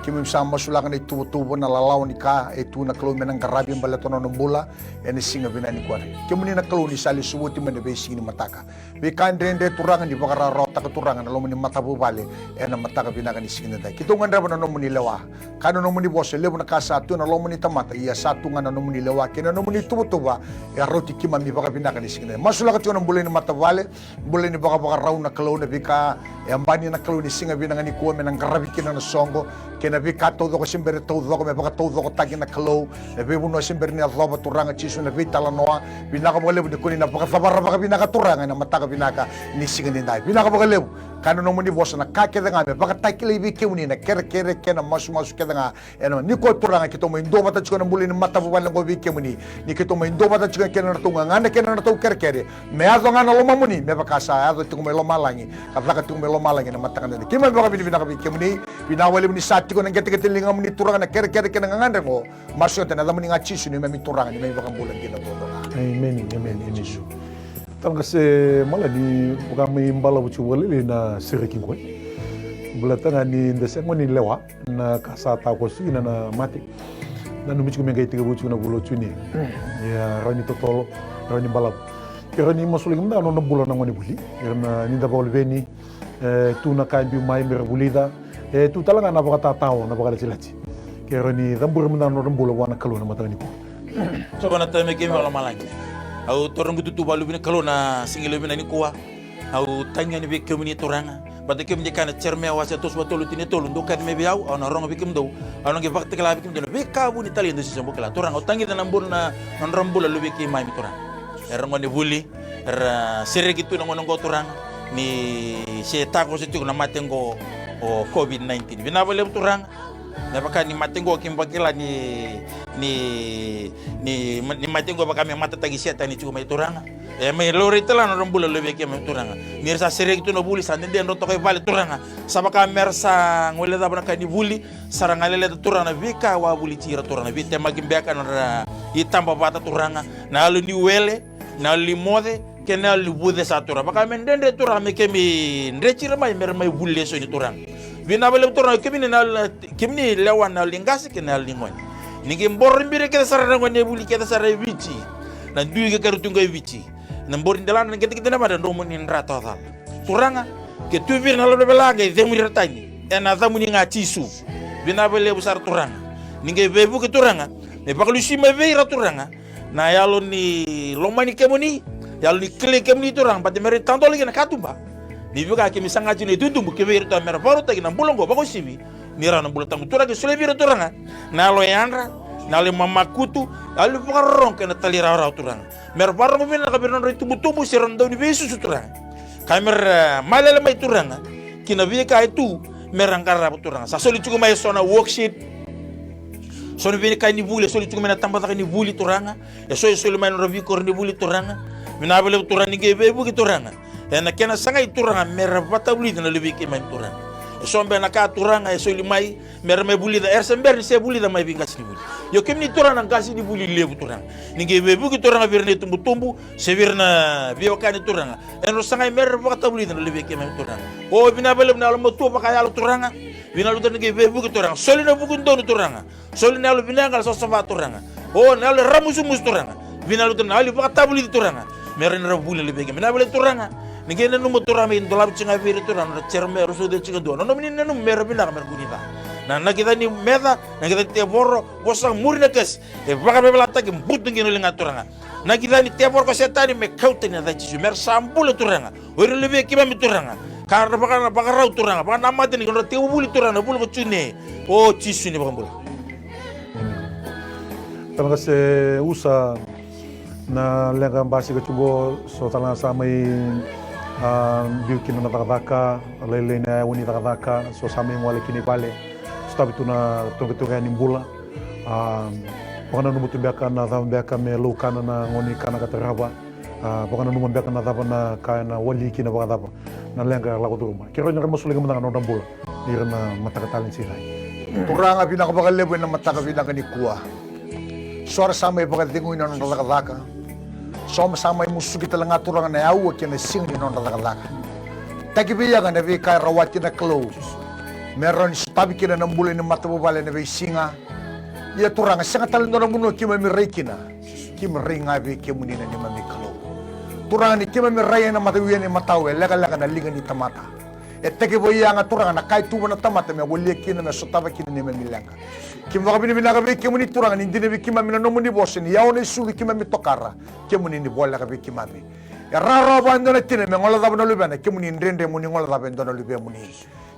Keimami sa masulaka na ituvatuva, na lalawa ni ka e tu na Kalou me na qaravi baleta na nona bula ena siga vinaka nikua. Kemuni na Kalou ni sa lesu oti mai na veisiga ni mataka. Veika dredre Turaga ni vakarawarawataka Turaga na loma ni matavuvale ena mataka vinaka ni siga nidai. Keitou gadreva na nomuni lewa. Kaya na nomuni vosa, e levu na ka sa tu ena loma ni tamata, ia sa tu ga na nomuni lewa kei na nomuni tuvatuva e rauti keimami vakavinaka ni siga nidai. Masulaka tiko na bula ni matavuvale, bula ni vakavakarau na Kalou, na veika e yabani na Kalou ni siga vinaka nikua me na qaravi kina na soqo, kei na veika taucoko se bera ni taucoko me vakataucokotaki na Kalou, na veivanua se bera ni yacova Turaga Jisu, na veitalanoa. Vinaka vakalevu ni koni na vakacavara vakavinaka Turaga ena mataka vinaka ni siga nidai. Vinaka vakalevu. Kaya na nomuni vosa, na ka kece ga me vakatakilai vei kemuni na kerekere kei na masumasu kece ga. Ena nikua Turaga keitou mai duavata tiko ena bula ni matavuvale oqo vei kemuni. Ni keitou mai duavata tiko kei na nodratou gagadre kei na nodratou kerekere. Me yaco ga na lomamuni me vaka sa yaco tiko mai lomalagi ka caka tiko mai lomalagi ena mataka nidai. Keimami vakavinavinaka vei kemuni. Vinaka vakalevu ni sa tiko na qeteqete ni ligamuni Turaga na kerekere kei na gagadre oqo. Masu ena yacamuni ga Jisu neimami Turaga, neimami vakabula dina duadua ga. Emeni, emeni, emeni. Talaqase Malani, vaka mai balavu tiko vakalailai na sereki qo. Baleta ga ni da sega ni lewa na ka sa takoso kina na mate. Nanumi tiko me qai tekivu tiko na vula o June. Ia rawa ni totolo, rawa ni balavu. Ke rawa ni masulaki mada na nona bula na gone vuli. Ia na ni da vakaluveni, e tu na ka e biu mai me ra vulica. E tu tale ga na vakatatao, na vakalatilati. Ke rawa ni caburi mada na nodra bula vua na Kalou na mataka nikua. Jiova na Tamai keimami vakalomalagi. Au taura bututu vakaluve ni Kalou na siga levu vinaka nikua. Au tagi yani vei kemuni Turaga. Baleta kemuni kaya na Jeremaia wase tolusagavulu ka tolu, tini ka tolu, dou kaci mai vei au, au na rogo vei kemudou. Au na qai vakatakila vei kemudou na veika vuni tale dou se bau kila. Turaga, au tagica na bula na nodra bula luve i keimami Turaga. Era gone vuli, era sereki tu na gauna oqo Turaga, ni se takoso tiko na mate oqo o COVID nineteen. Vinaka vakalevu Turaga. Me vaka ni mate oqo keimami vakila ni, ni, ni, ni mate oqo vaka me matataki Setani tiko mai Turaga. E mai laurai tale ga na nodra bula luve i keimami Turaga. Ni ra sa sereki tu na vuli, sa dede drau toka i vale Turaga. Sa vaka me ra sa guilecava na ka ni vuli, sa ra galeleta Turaga na veika wavulici ira Turaga, na veitemaki beka, na nodra itabavata Turaga, na yalo ni wele, na yalo ni moce kei na yalo ni vuce sa Turaga. Vaka me dredre Turaga me keimami dreti ira mai me ra mai vuli eso ni Turaga. Vinaka vakalevu Turaga, kemuni na yalo, kemuni lewa na yalo ni qase kei na yalo ni gone. Ni qai boro biri kece sara na gone vuli kece sara e Viti. Na dui kei keirau tu qo e Viti. Na boro delana na qeteqete na vadra, nomuni dra tawacala. Turaga, ke tu vei ira na lolovela qai cemuri ira tani ena yacamuni ga Jisu. Vinaka vakalevu sara Turaga. Ni qai veivuke Turaga me vakalesui mai vei ira Turaga na yalo ni lomani kemuni, yalo ni kilai kemuni Turaga, baleta me ra tadola kina na katuba. Ni vaka keimami saga tiko na itubutubu, ke vei ira Turaga me ra vakarautaki na bula oqo vakauasivi ni rawa na bula tabu Turaga, ke solia vei ira Turaga na yalo yadra, na yalo mamakutu, na yalo vakarorogo kei na talairawarawa Turaga. Me ra vakarorogo vinaka vei ira na nodra itubutubu se ira na dauniveisusu Turaga. Ka me ra, e, malele mai Turaga ki na veika e tu me ra qarava Turaga. Sa soli tiko mai eso na worksheet, so na veika ni vuli e soli tiko mai na tabacakacaka ni vuli Turaga. Eso e soli mai na nodra veikoro ni vuli Turaga. Vinaka vakalevu Turaga, ni qai veivuke Turaga ena kena sagai Turaga me ra vakavulici na luvei keimami Turaga. Eso beka na ka Turaga e soli mai me ra mai vulica, era se bera ni se vulica mai vei qasenivuli. Io kemuni Turaga na qasenivuli levu Turaga. Ni qai veivuke Turaga vei ira na itubutubu se vei ira na veiwekani Turaga, era sagai me ra vakavulica na luvei keimami Turaga. O vinaka vakalevu na yalomatua vakayalo Turaga. Vinaka vakalevu Turaga, ni qai veivuke Turaga, soli na vuku donu Turaga. Soli na yalo vinaka, na savasava Turaga. O na yalo e ramusumusu Turaga. Vinaka vakalevu Turaga, na yalo ni vakavulici Turaga me ra na vuli na luvei keimami. Vinaka vakalevu Turaga. Ni qai nanuma Turaga me dolavi tiko ga vei ira Turaga na nodra chairman, era sauci tiko e dua. Na nomuni nanuma me ra vinaka, me ra kua ni ca. Na, na kica ni meca, na kica ni tevoro, vosa muri na kesi, e vakaveivalataki, butu qi na liga Turaga. Na kica ni tevoro ko Setani me kau tani ena yaca i Jisu, me ra sa bula Turaga o ira na luvei keimami Turaga. Ka ra vaka, vakarau Turaga, vakanamata ni nodra tekivuli Turaga na vula ko June. O Jisu ni vakabula. Turaga se usa na leqa basika tu qo, so tale ga sa mai, a, biu kina na cakacaka, lailai na yawa ni cakacaka, so sa mai gole kina i vale, sotavi tu na tugatuga ni bula. A, vakananuma tu beka na cava beka me laukana na gauna ni kana ka tarava. A, vakananuma beka na cava na ka ena wali kina vakacava na leqa e lako curuma. Keirau na qai masulaki mada ga na nodra bula ni ira na mataka tale ni siga. Turaga vinaka vakalevu ena mataka vinaka nikua. So era sa mai vakacegui na nodra cakacaka. So era sa mai musuki tale ga Turaga na aua kei na siga ni nodra cakacaka. Taki vei ira ga na veika e rawati na Kalou me rawa ni sotavi kina na bula ni matavuvale ena veisiga. Ia Turaga, sega tale dua na vanua keimami rai kina. Keimami rai ga vei kemuni na neimami Kalou. Turaga, ni keimami rai ena matawia ni matau e lekaleka na liga ni tamata. E tekivu yaga Turaga na ka e tu vua na tamata me walia kina, me sotava kina na neimami leqa. Keimami vakavinavinaka vei kemuni Turaga ni dina vei keimami na nomuni vosa ni yawa na isulu keimami tokara. Kemuni ni voleka vei keimami. E rawarawa vua e dua na tina me guilecava na luvena, kemuni dredre mo ni guilecava e dua na luvemuni.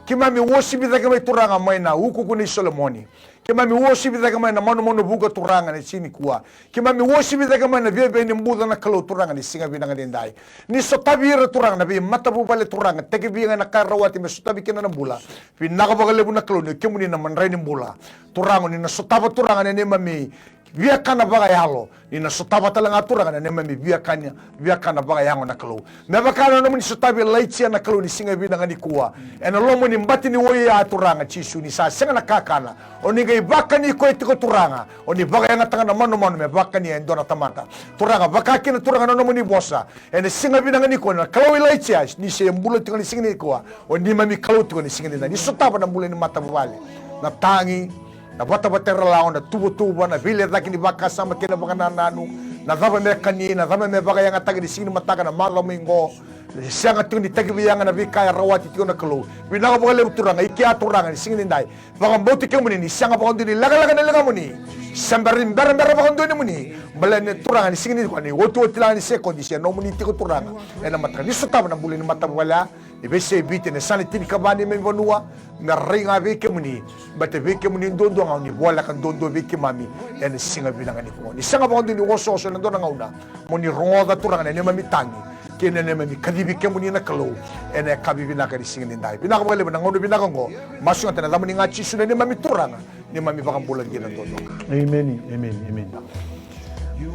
Keimami uasivi cake mai Turaga mai na ukuuku nei Solomoni. Keimami uasivi cake mai na manumanu vuqa Turaga ni siga nikua. Keimami uasivi cake mai na viavia ni buca na Kalou Turaga ni siga vinaka nidai. Ni sotavi ira Turaga na veimatavuvale Turaga, tekivu ga na ka e rawati me sotavi kina na bula. Vinaka vakalevu na Kalou ni o kemuni na madrai ni bula. Turaga ni na sotava Turaga na neimami viakana vakayalo. Ni na sotava tale ga Turaga na neimami viakana, viakana vakayago na Kalou. Me vaka na nomuni sotavi Ilaija na Kalou ni siga vinaka nikua. Ena loma ni bati ni wai ya Turaga Jisu ni sa sega na kakana. O ni qai vakani koya tiko Turaga. O ni vakayagataka na manumanu me vakania e dua na tamata. Turaga, vaka kina Turaga na nomuni vosa. Ena siga vinaka nikua na Kalou Ilaija ni se bula tiko ni siga nikua. O neimami Kalou tiko ni siga nidai. Ni sotava na bula ni matavuvale. Na tagi, na vatavata era lawa, na tuvatuva, na veilecaki ni vakasama kei na vakanananu, na cava me kani, na cava me vakayagataki ni siga ni mataka, na macawa mai qo. Ni sega tiko ni tekivu yaga na veika e rawati tiko na Kalou. Vinaka vakalevu Turaga, i kea Turaga ni siga nidai. Vakabauti kemuni ni sega vakadua ni lekaleka na ligamuni. Se bera ni berabera vakadua ni muni. Baleta ni Turaga ni siga nikua ni otioti laga ni sekodi se nomuni tiko Turaga. Ena mataka ni sotava na bula ni matavuvale. Ni veisei Viti, na yasana tinikava ni neimami vanua, me rai ga vei kemuni, baleta vei kemuni duadua ga o ni voleka duadua vei keimami, ena siga vinaka nikua. Ni sega vakadua ni osooso ena dua na gauna, mo ni rogoca Turaga na neimami tagi, kei na neimami kacivi kemuni na Kalou, ena yakavi vinaka ni siga nidai. Vinaka vakalevu na gauna vinaka oqo, masu ga ena yacamuni ga Jisu na neimami Turaga, neimami Vakabula dina duadua ga. Emeni, emeni, emeni.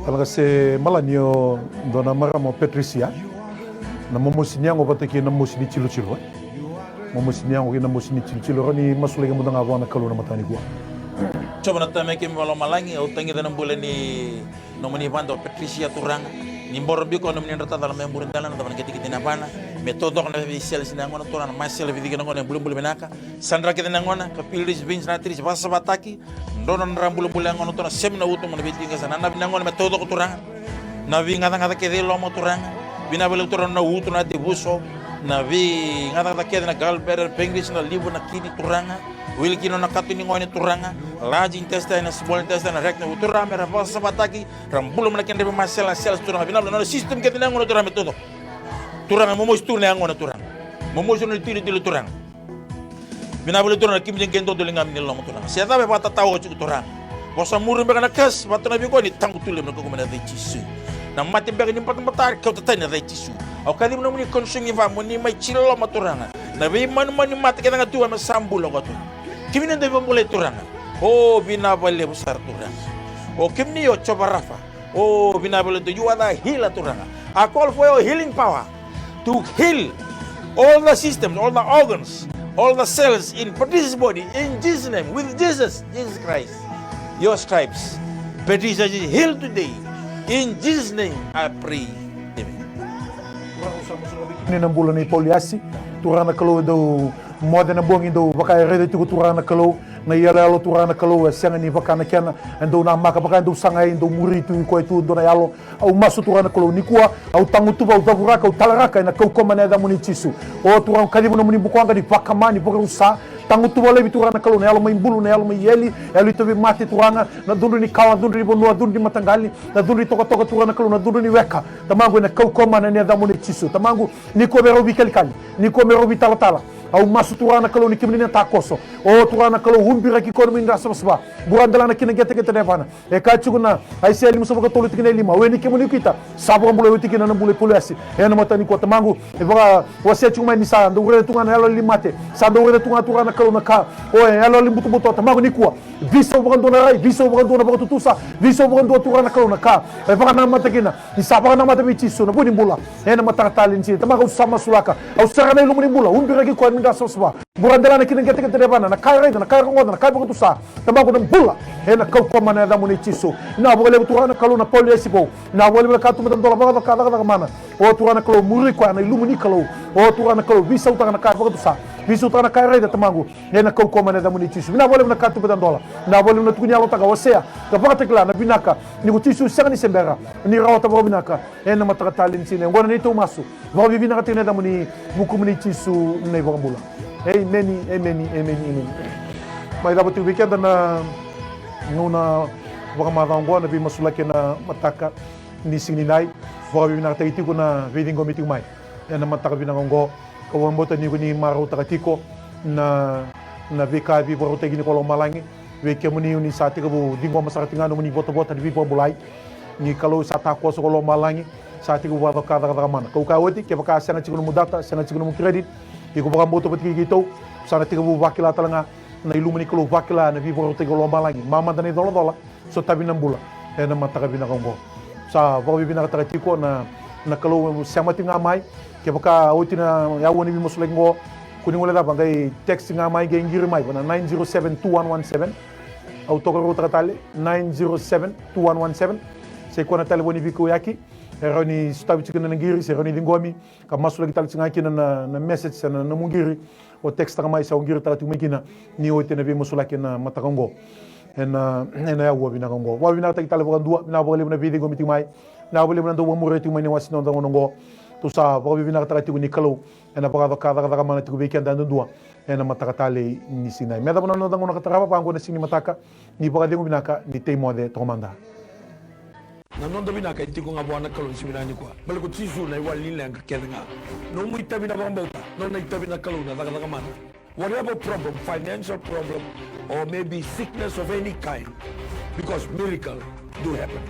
Tale ga se malani o dua na marama o Patricia. Na momosi ni yago vata kei na mosi ni tilotilo, e. Momosi ni yago kei na mosi ni tilotilo, rawa ni masulaki mada ga vua na Kalou na mataka nikua. Jiova na Tamai keimami vakalomalagi, au tagica na bula ni nomuni vada o Patricia Turaga. Ni boro biko na mani dra tacala me buri dela na cava na kitikiti na vana. Me taucoko na veisele si na yagona Turaga na masele vei ciki na gona e bulibuli vinaka. Sa dra kece na gona ka pilirisi vinci na tirisi vasavataki. Dro na dra bulibuli yagona Turaga semi na utu mo na veitiki sa na navi na gona me taucoko Turaga. Na veigacagaca kece i loma Turaga. Vinaka vakalevu Turaga na utu na tivuso. Na veigacagaca kece na gallbladder, pancreas, na liver, na kidney Turaga. Wili kina na kato ni gone Turaga. Large intestine, na small intestine, na rectum Turaga me ra vasavataki. Ra bula mai na kedra veimasela, sela Turaga vinaka na nona system kece na yagona Turaga me taucoko. Turaga momosi tu na yagona Turaga. Momosi tu na tilotilo Turaga. Vinaka vakalevu Turaga na kemuni qai dodoliga mai ni loma Turaga. Se cava e vakatatao oti tiko Turaga. Vosa muri beka na kasi, vata na vei koya ni tagu tu levu na kaukaua mai na yaca i Jisu. Na mate beka ni batabata, kauta tani na yaca i Jisu. Au kacivi nomuni consume fire mo ni mai jiloma Turaga. Na veimanumanu ni mate kece ga tu me sa bula koya Turaga. Kemuni na dau vakabulai Turaga. O vinaka vakalevu sara Turaga. O kemuni o Jiova Rafa. O vinaka vakalevu, you are the healer Turaga. I call for your healing power to heal all the systems, all the organs, all the cells in Patricia's body in Jesus' name, with Jesus, Jesus Christ. Your stripes. Patricia is healed today. In Jesus' name I pray. Amen. Ni na bula ni Pauliasi, Turaga na Kalou e dau moce na bogi dau vaka e raica tiko Turaga na Kalou. Na iyaloyalo Turaga na Kalou e sega ni vaka na kena e dau namaka vaka e dau sagai e dau muri tu i koya tu e dua na yalo. Au masu Turaga na Kalou nikua, au tagutuva, au cavuraka, au talaraka ena kaukaua mai na yacamuni Jisu. O Turaga au kaciva nomuni bukawaqa ni vakama, ni vakarusa. Tagutuva laivi Turaga na Kalou na yalo mai bulu, na yalo mai eli, yalo itavi mate Turaga, na cudru ni kawa, cudru ni vanua, cudru ni mataqali, na cudru ni tokatoka Turaga na Kalou, na cudru ni weka. Tamaqu ena kaukaua mai na yacamuni Jisu. Tamaqu nikua me rau veikalikali, nikua me rau veitalatala. Au masu Turaga na Kalou ni kemuni na takoso. O Turaga na Kalou ubiraki koya nomuni dra savasava. Bura delana kina qeteqete na yavana. E kaya tiko na Aisea limasagavulu ka tolu tikina e lima, au e ni kemuni kita, sa vakabulai oti kina na bula i Pauliasi. Ena mataka nikua Tamaqu, e vakawasea tiko mai ni sa dau raica tu ga na yaloyalo ni mate, sa dau raica tu ga Turaga na Kalou na ka o e yaloyalo ni butobuto Tamaqu nikua. Veisau vakadua na rai, veisau vakadua na vakatutusa, veisau vakadua Turaga na Kalou na ka e vakanamata kina. Ni sa vakanamata vei Jisu na vu ni bula. Ena mataka talei ni siga Tamaqu au sa masulaka, au sara na ilumu ni bula, ubiraki koya nomuni dra savasava. Bura delana kina qeteqete na yavana, na ka e raica, na ka e rogoca, na ka e vakatusa. Tamaqu na bula, ena kaukaua mai na yacamuni Jisu. Vinaka vakalevu Turaga na Kalou na Pauliasi vou. Vinaka vakalevu na katuba tadola vakacaka cakacaka mana. O Turaga na Kalou muri koya na ilumu ni Kalou. O Turaga na Kalou veisautaka na ka e vakatusa, veisautaka na ka e raica Tamaqu. Ena kaukaua mai na yacamuni Jisu. Vinaka vakalevu na katuba tadola. Vinaka vakalevu na tukuni yalotaka wasea ka vakatakila na vinaka ni ko Jisu sega ni se bera ni rawata vakavinaka. Ena mataka talei ni siga oqo na neitou masu. Vakavinavinakataki na yacamuni, vukumuni Jisu na iVakabula. Emeni, emeni, emeni, emeni. Mai cava tiko vei keda na gauna vakamacawa oqo na veimasulaki ena mataka ni siga nikua. Vakavinavinakataki tiko na veiciqomi tiko mai ena mataka vinaka oqo. Kau vakabauta ni ko ni marautaka tiko na, na veika e veivakarautaki ni ko lomalagi. Vei kemuni o ni sa tekivu ciqoma sara tiko ga nomuni votavota ni veivakabulai. Ni Kalou sa takoso ko lomalagi. Sa tekivu vakacoka cakacaka mana. Kau kaya oti, kevaka sega tiko nomu data, sega tiko nomu credit, iko vakabauta vata kei keitou, sa na tekivu vakila tale ga na ilumu ni Kalou, vakila na veivakarautaki ko lomalagi. Mamada na icolacola, sotavi na bula ena mataka vinaka oqo. Sa vakavinavinakataka tiko na, na Kalou sema tiko ga mai. Kevaka oti na yaua ni veimasulaki oqo, ko ni guilecava qai text ga mai, qai qiri mai vua na nine zero seven two one one seven. Au tokaruataka tale, nine zero seven two one one seven. Sa i koya na talevoni veikauyaki e rawa ni sotavi tiko kina na qiri, se rawa ni ciqomi ka masulaki tale tiko ga kina na, na message se na, na nomu qiri. O textaka mai sa o qiritaka tiko mai kina ni oti na veimasulaki ena mataka oqo. Ena, ena yaua vinaka oqo. Vakavinavinakataki tale vakadua, vinaka vakalevu na veiciqomi tiko mai. Vinaka vakalevu na dau vakamuria tiko mai na iwase ni noda gauna oqo. Tou sa vakavinavinakataka tiko ni Kalou ena vakacoka cakacaka mana tiko vei keda yadudua ena mataka talei ni siga nikua. Me yacova na noda gauna ka tarava vaqo ena siga ni mataka, ni vakacegu vinaka, ni tei moce toka mada. Na noda vinaka e tiko ga vua na Kalou ni siga vinaka nikua. Baleta ko Jisu na iwali ni leqa kece ga. Nomu itavi na vakabauta, nona itavi na Kalou na cakacaka mana. Whatever problem, financial problem, or maybe sickness of any kind, because miracle do happen.